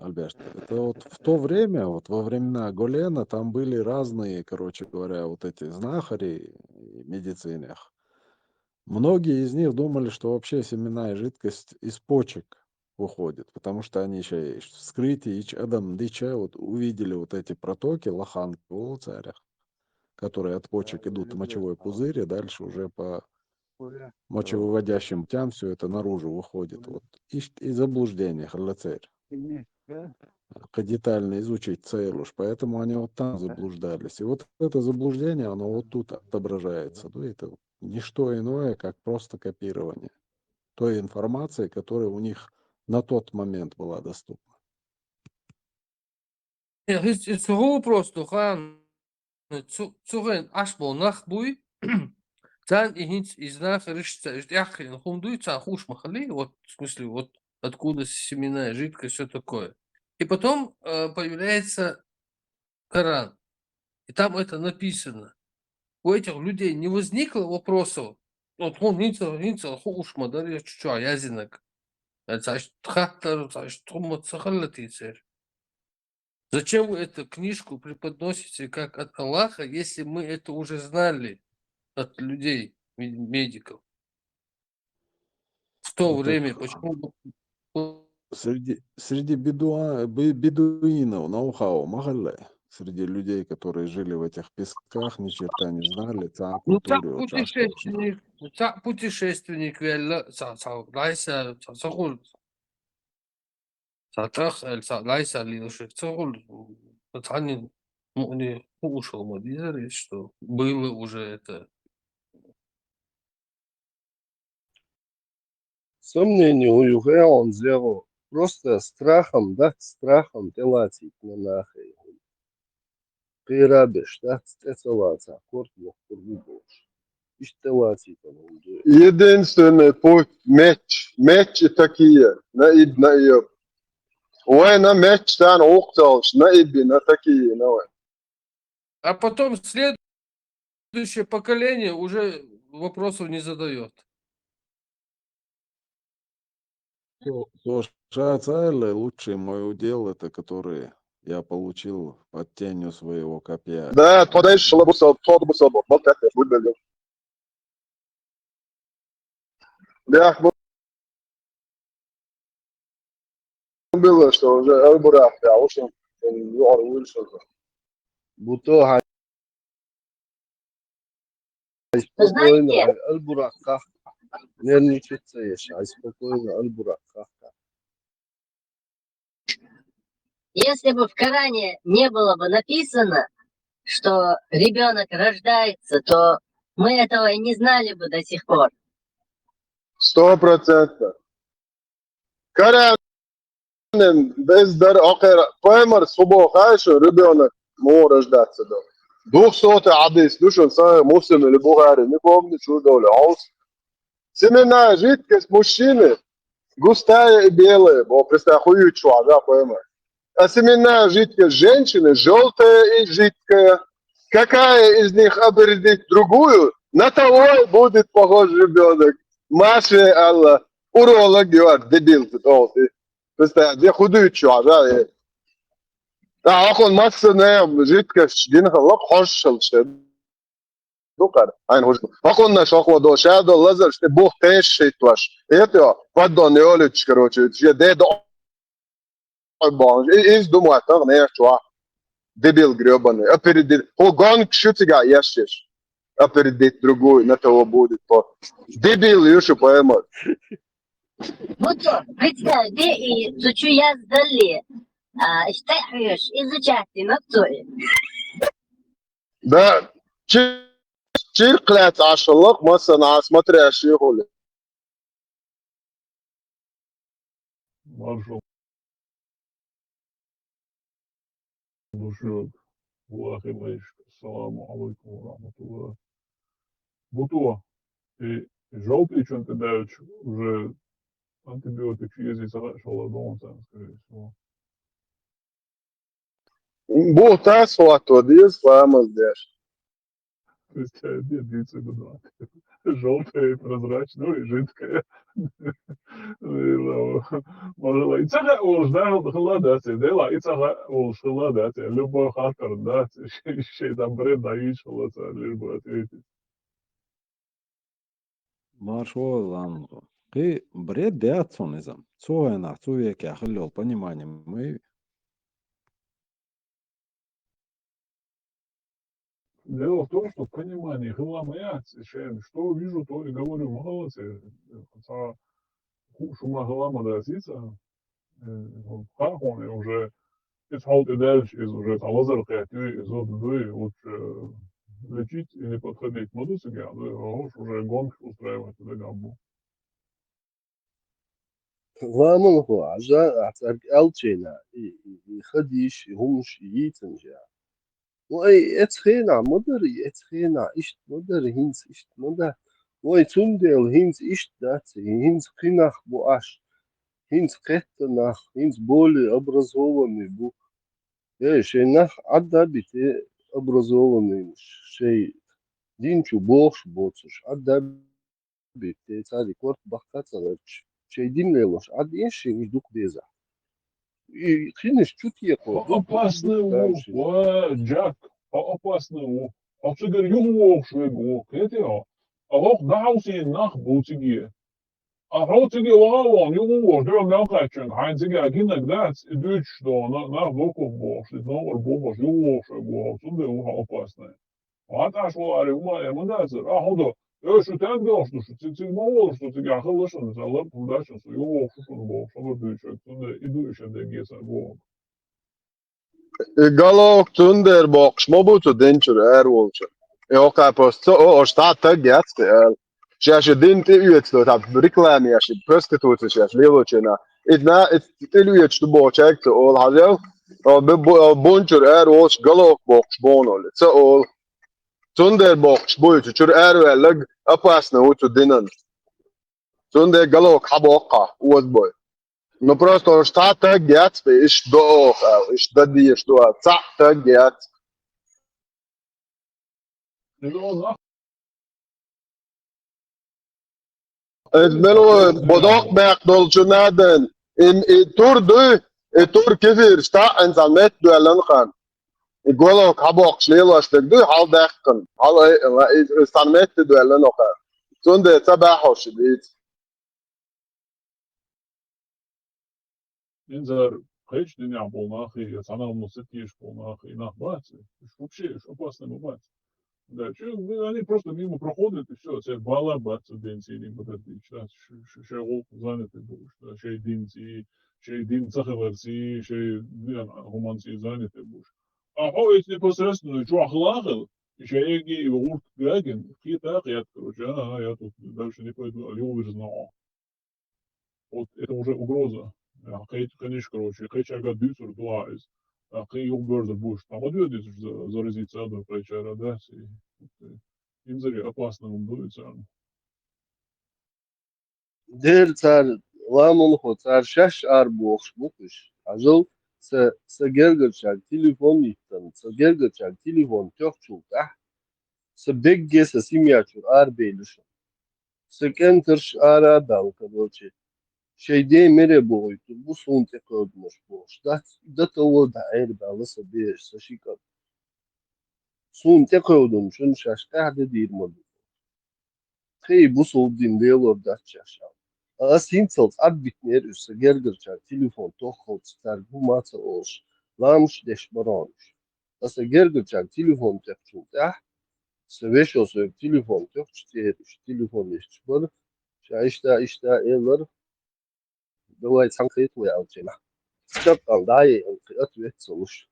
Альберт? Это вот в то время, вот во времена Голена, там были разные, короче говоря, вот эти знахари и медицинах. Многие из них думали, что вообще семенная жидкость из почек выходит, потому что они ещё и вскрытие, ич адам дича, вот увидели вот эти протоки, лоханки в царях, которые от почек идут в мочевой пузырь, и дальше уже по мочевыводящим путям все это наружу выходит. Вот из, из заблуждения, халлацер. кхы детально изучить цейлуш. Поэтому они вот там заблуждались. И вот это заблуждение, оно вот тут отображается. Ну, это не что иное, как просто копирование той информации, которая у них на тот момент была доступна. Э, хӀинца, хӀинца хӀу вопрос ду, хан, цу, цу хен Ӏаш бола нах буй, царна и хӀинца из нах ришца, из тӀеххьа хӀума дуй, царна хууш ма хилий, вот, в смысле, вот, откуда семенная жидкость, всё такое. И потом, э, появляется Коран. И там это написано. У этих людей не возникло вопросов. Вот он хӀинца, хӀинца хууш ма дарий, чу-, чу язинаг. Э, цаӀ иштта хаттар, цаӀ иштта хӀума ца хилла тӀе церан. Зачем вы эту книжку преподносите как от Аллаха, если мы это уже знали от людей, ме-, медиков? В то Ну, время, так, почему бы среди, среди бедуа-, бе-, бедуинов, ноу-хау ма хилла, среди людей, которые жили в этих песках, ни черта не знали, царна Ну, цхьаъ культуре участвовать. Путешественник, ну, цхьаъ путешественник ваьлла, цхьа, цхьа лайса, цхьа ца хуьлу. Цхьа тӀах аьлла, цхьа лайса лелаш, ца хуьлу, цхьанна мукъане хууш хила ма дезара, что было уже это. Сомнение у юхеон зеро. Просто страхом, да, страхом тӀелацийта нахе. Кхерабеш, да, цӀе ца лаца, корта воккхур ву бохуш. Иштта тӀелацийта ву. Единственный путь, меч, меч и такие, наиб, наиб. Вайна меч царна гӀуллакх ца луш, наиб, на такие, на вай. А потом следующее поколение уже вопросов не задаёт. Со, со ша ца аьлла, лучший мой удел это, который я получил под тенью своего копья. Да, тхо дайша шала бусал, тхо бусал, бал тӀехь, будь белгал. Да, ну, было, что уже Аль-Бурак, да, в общем, он юар вышел. Буто хьай спокойно, Знаете, хьай Аль-Бурак хах. Нервничать ца еш, хьай спокойно Аль-Бурак хах. Если бы в Коране не было бы написано, что ребенок рождается, то мы этого и не знали бы до сих пор. Сто процентов. Коран без дар окер, поймар субо хайшу ребенок муха рождаться до. Двухсотый хьадис ду шуна, Сахих Муслим или Бухари, не помню, чур довлу, аус. Семенная жидкость мужчины густая и белая, бо, представь, хуючу, да, поймар. А семенная жидкость женщины желтая и жидкая. Какая из них опередит другую, на того и будет похож ребенок. Маша Аллах, уролог, you are дебил, ты толстый. Представь, где хуючу, да, э. Да, а он масса, наверное, жидкость, дин халак, хошшал, что дукар, айн хужу. Акъунна шохло до, шадо лазар, что Бог тешит ваш. Это, поддон, ёлич, короче, я дедо. Бон, и, из думаю, так, не, чё? Дебил грёбаный. Опередит. По гонг шутига яшиш. Опередит другую, на того будет. По. Дебил, юшу поймут. Буто, представь, де и тучу я сдали. А, считай, изучать, и на то и. Да, чи-, чиркхлаьц ашаллах, масана, смотрящий хули. Маршал. Душевод. Вахимайш. Ассаламу алейкум ва рахматуллах. Буто, и желтый чун ты даешь уже антибиотик, если саха шала дон, скорее всего. Бу тас хвату, диз, ламаз деш. То есть, э, нет, имеется в виду, да. Желтая, прозрачная, ну и жидкая. Могла и цаха олш да, хала да, дела, и цаха олш хала да, любой хатар да, шей там бред да, иш хала, лишь бы ответить. Маршо ламазо. Кхы бред дац цунна иза. Цу хенахь, цу векехь хилла йолу понимание ма ю. Дело в том, что понимание хила ма яц, шен, что вижу, то и говорю, ма хала, ца хууш ма хила ма дац иза. Э, хахуне уже Иза хьал тӀе даьлча, иза уже цхьа лазар кхетта, иза зуда дуй, лучше, э, лечить и не подходить ма ду цига, ну, а уж уже гонки устраивать дагабу. Ламанхо, Ӏажа, ахь цаьрга аьлчийна, и, и, и хадийш, и хӀумаш, и йийцинча. Вай, эцу хенахь ма дара, эцу хенахь иштта ма дара, хӀинца иштта ма дац. Вай, цундела хӀинца иштта дац, хӀинца кхин нах бу Ӏаш, хӀинца кхетта нах, хӀинца более образованный бу. Э, шайн нах Ӏадда а битий образованныйнаш, шайн дин чу бохуш боцуш, Ӏадда а битий, цаьрга корта баккха а ца ларча, шайн дин лелош Ӏадда эшший уьш дукха деза. И кхинаш чу текхо, хьо опасный ву, ва, Джек, хьо опасный ву. Хьо цигара юхавогӀуш верг ву, кхетий хьо? А хӀокху дӀахьовсийна нах бу циге. А хьо циге ваха а вахана, юха а вогӀуш, дуьхьал мел кхаьчча, хьайна цига гинарг дац, и дуьйцуш догӀу, на-, нах доккхух бохуш, иза новкъара бохуш, юха вогӀуш верг ву хьо, цундела ву хьо опасный. Хьан тӀаш валаре хӀума а ма дацара. А хӀун до? Э, шу тӀаьнга долуш ду шу? Цига, цига ма волуш ду, цига хилла шуна, сан ларт хӀума дац шуна, со юха вохуш шу шуна бохуш, хабар дуьйцуш, цундела и ду и шен дегге сан боху. И галок цундела боккхуш ма бу цу дин чуьра ара волчу. И хӀокху кхаьпош ца о, ош цхьа а таг яц те ала. Шаьш и дин тӀеоьцуш ду, тӀаккха реклама еш, и проституция шаьш лелочу хенахь. Иза на, иза тӀеоьцуш ду бохучаьрга ца олу хьажал, о, бу-, бу-, о, бун чуьра ара волуш галок боккхуш боху олу. Ца олу. Цундела боккхуш бу, цу чуьра араваьлларг опасный ву цу динан. Цундела галок хьан боккхахь, озабой. Ну, просто уьш цхьа а таг яц, иштта до оха, иштта дан дезаш ду, цхьа а таг яц. Иза мел ву, бодокх баьккха долчу надан, и, и тур дуй, и тур кефирш цхьаъ цхьана метта доьллина хан. И галок хьан боккхуш лелош дерг дуй, хьал даьккхина, хьал, и, и, и цхьана метта доьллина хан. Цундела ца баьхьаш дийца. Инзар кхечу динехь болу нах, я цхьана хӀуманца ца тешаш болу нах, и нах бац, уьш вообще, уьш опасный ма бац. Да, чё, ну, они просто мимо проходят, и всё, церан бала бац цу динца, и не подождите, да, ш-, ш-, шайн гӀуллакх занятый болуш, да, шайн динца, шайн дин ца хиларца, шайн дин хӀуманца занятый болуш. А хьо эцу непосредственно чохь хила а хила, и шайн эге и гӀурт гагина, кхета а кхетта, короче, ага, я тут дальше не пойду, а юхавирзина хьо. Вот это уже угроза. А, кхечу-, конечно, короче, кхечаьрга дуьйцур ду а иза. А, кхин юхабоьрзур бу уьш. Там ма доьду иза за-, заразиться а ду кхечара, да, си-, вот, э, инзаре опасно хӀума ду иза царна. Дера цара, ламанхо, цара шаьш арабохуш бу-кх уьш. Хьажал, сан, сан гергарчаьрга телефон йиттина, сан гергарчаьрга телефон тоьхначул тӀаьхьа, сан бегге сан семья чуьра арабевлла шуна. Сан кӀентарш ара а баьлла, короче, шайн ден мере бохуьйтур бу, суна тӀекхевдинарш бохуш дац, дан товва дӀа Ӏера баьлла сан бераш, сан ши кӀант. Суна тӀекхевдина шуна шаьш тӀаьхьа де дийр ма ду. Тхе и бусулба дин лелор дац шаьш аьлла. Ас хӀинццалц Ӏадбитинера уьш сан гергарчаьрга телефон тоххалц цаьрга хӀума а ца олуш, ламазаш деш бара хьуна уьш. Аса гергарчаьрга телефон тоьхначул тӀаьхьа, сан вешо соьга телефон тоьхча, церан уьш телефон ешча бара, ша иштта, иштта элира, давай цхьаьна кхета вай аьлча, нах. Чаккхал дӀа а яйна, кхин ответ ца луш.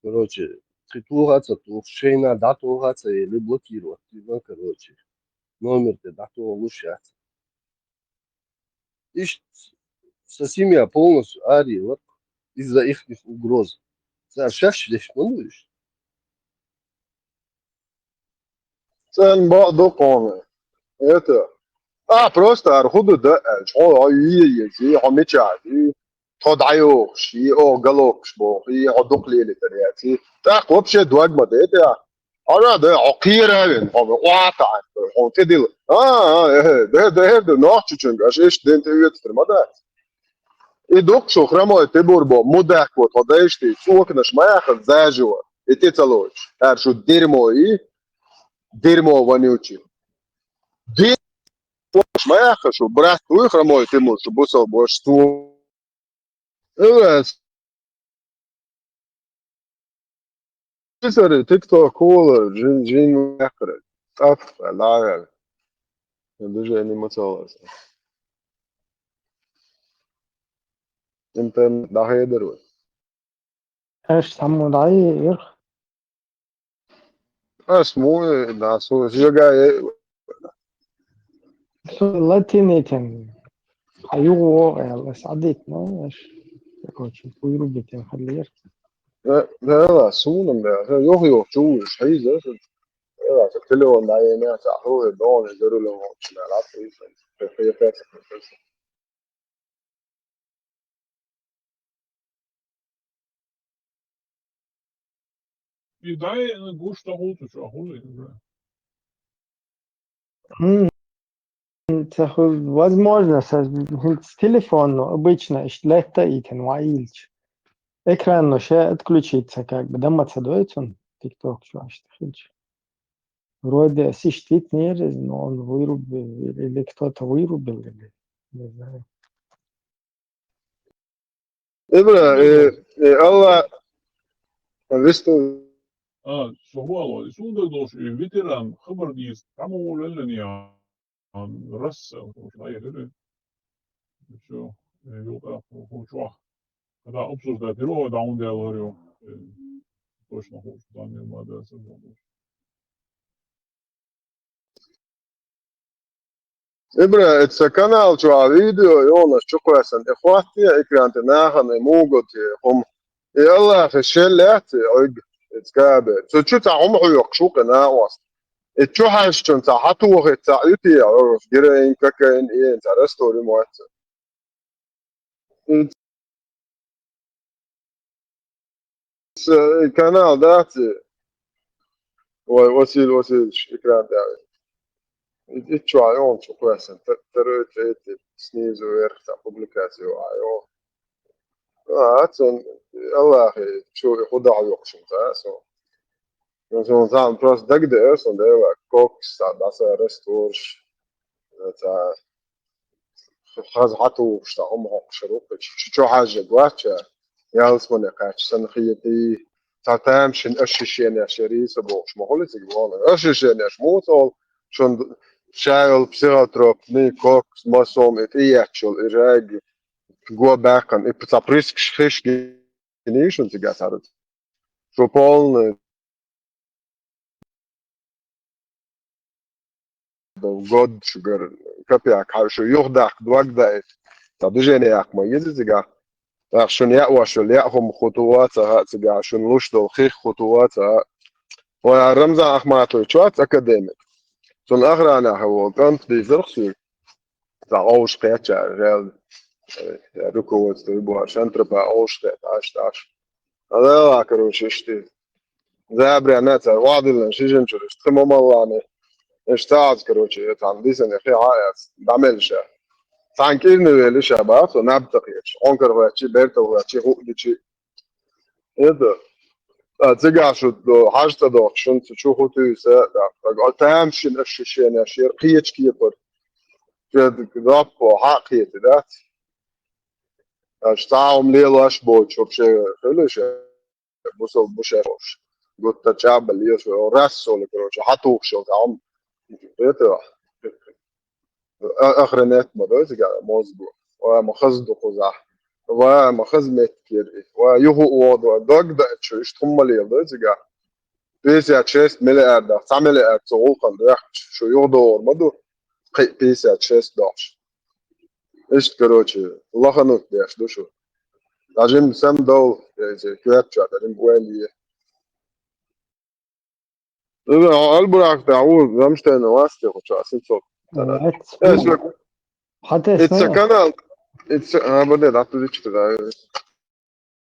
Короче, кхин тоха а ца тухуш, шайна дӀатоха а ца елли, блокировать дина, короче, номер тӀе дӀатоха луш яц. Иштта сан семья полностью арайилла, из-за ихних угроз. Цара шаьш деш ма ду уьш. ЦӀена бакъ ду кхуна. Это. А, просто ара хӀун ду дан аьлча, хьо, хьо йийр еза, хьо мичахь ю, тхо дӀайохуш, и оха галоккхуш боху, и хьо дукха лелийтар яц, и тӀаккха вообще дог ма дайта. Хьо да, хьо кхера а вина, хьо охьа а таӀийна, хьо тӀедилла. А, а, э, да, да, да, нохчичуьнга аша иштта дин тӀеоьцур ма дац. И дукха шу храмой Тимур бо, мудак вот, хьо дайшти, цоканаш ма яхха заживо, и тӀе ца лоцуш. Аьлла шу дерьмо и, дерьмо вонючий. Дерьмо ма яхха шу, брат, вуй храмой Тимур, шу бусал бош, цо. Эвес. Сари, TikTok хула, жин, жин яхара. Тап, лаяр. Движение ма цалас. Интернет дахедер вот. Аш самудай йир. Ас му, да, су, жага, э, Су латинитен. Хаюго, э, лас адит, но, аш. Короче, вырубитен халлер. Да, да, да, сунам, да. Йох, йох, чуешь, хейза. Да, телефон, да, я не, а, хо, дон, я говорю, ло, чина, ла, ты, ты, ты, ты, ты, ты. И дай, э, гуш тахулту, чё, ахули, бля. М, ца ху-, возможно, со, с телефона обычно иш летта итен ва илч. Экран но ше отключится, как бы, да, маца дойтун, TikTok чё, аш тахилч. Вроде осуществить не резно, он вырубил, или кто-то вырубил, или не знаю. Ибра, э, э, Алла, висту. А, согуало, и сунда дош, и ветеран, хабар дис, там улелен я, ан, расса, вот, ай, хере. Всё, э, ёлка, хо-, хо-, чуах. Когда обсуждать, его, да, он делал, э, точно, хо-, да, не надо, Ибра, эца канал чуа видео, ёнас чукъвесан, э, хваттия экран те нахан, э, мугот, э, хум. Э, Аллах, э, шеллят, э, ойг, э, цкабе. Цу чу ца хум хуйок шук, э, наос. Э, чу хаш чун ца хатух, э, ца ити, э, героин, кокаин, э, ца растори муаца. С-, канал, да, ти? Ой, Василий Васильевич, экран, да. И, и чё, а он чё, классно. Т-, второй, третий, снизу вверх, там, публикацию, а, и он. А, отцом, Аллах, и чё, и куда ёкшим, да, со. Ну, со, там просто дагде, со, да, кокс, да, да, со, ресторш, это, хаз хату, что, ум хок, шару, чё, чё, хажа, гвача, ялс, мане, кач, сан, хияти, та, там, шин, ощущение, шери, со, бо, шмо, холи, цик, вон, ощущение, шмо, сол, шон, шайол, психотропный, кокс, масом, и, и, ячул, и, ряги, го, бакан, и, ца, приск, шхиш, гинишун, цик, гасарут. Шо полный. Год шугар копеек, ха, шо юхдак, дуагдайт. Та движение як ма езига. Так, шун я вашу, я хум хутуа, ца, ха, цига, шун луш дол, хих хутуа, ца. Ой, а Рамзан Ахматович, вац академик. Сун охрана, ха, вот, он ты зрхсу. Ца, оуш кеча, рел, э, руководство, бу, шантропа, оуш кеча, аш, аш. Алела, короче, ишти. Забря, на, ца, вадилан, шижин чуриш, тхи мамаллани. Иштац, короче, я там, дисен, я хи, хаяц, дамельша. Цанкирни велиша, ба, со, набтахич. Он, короче, бертовачи, худичи. Это, а, цигашут, до, хашта, до, шун, цу, чу, хутуса, да. Так, а там шин ощущение, шир, киечки, пор. Чед, гаппо, хакиети, да. Аш таум лелаш, бо, чопше, хелеше. Бусол, буше, бош. Гутта чаба, лешо, рассол, короче, хатух шо, там. Это, а-, охренеть, ма, да, цигара, мозгу. Ва, ма, хаз духуза. Ва, ма, хаз меткир. Ва, юху уоду, дог да, чу, ишт хуммалил, да, цигара. Пятьдесят шесть миллиардов, ца миллиард, цо улхан, да, шу юхдор, ма, ду. Хи-, пятьдесят шесть дош. Ишт, короче, лаханут деш, ду, шу. Даже им сам дол, я, я, кверча, даже им уэлье. Ну, да, Албурак, да, у, Рамштейна, Васте, хоть раз, и цок. Молодец. Э, что, Хатес, it's a канал. It's a, а, вот это, отлично, да.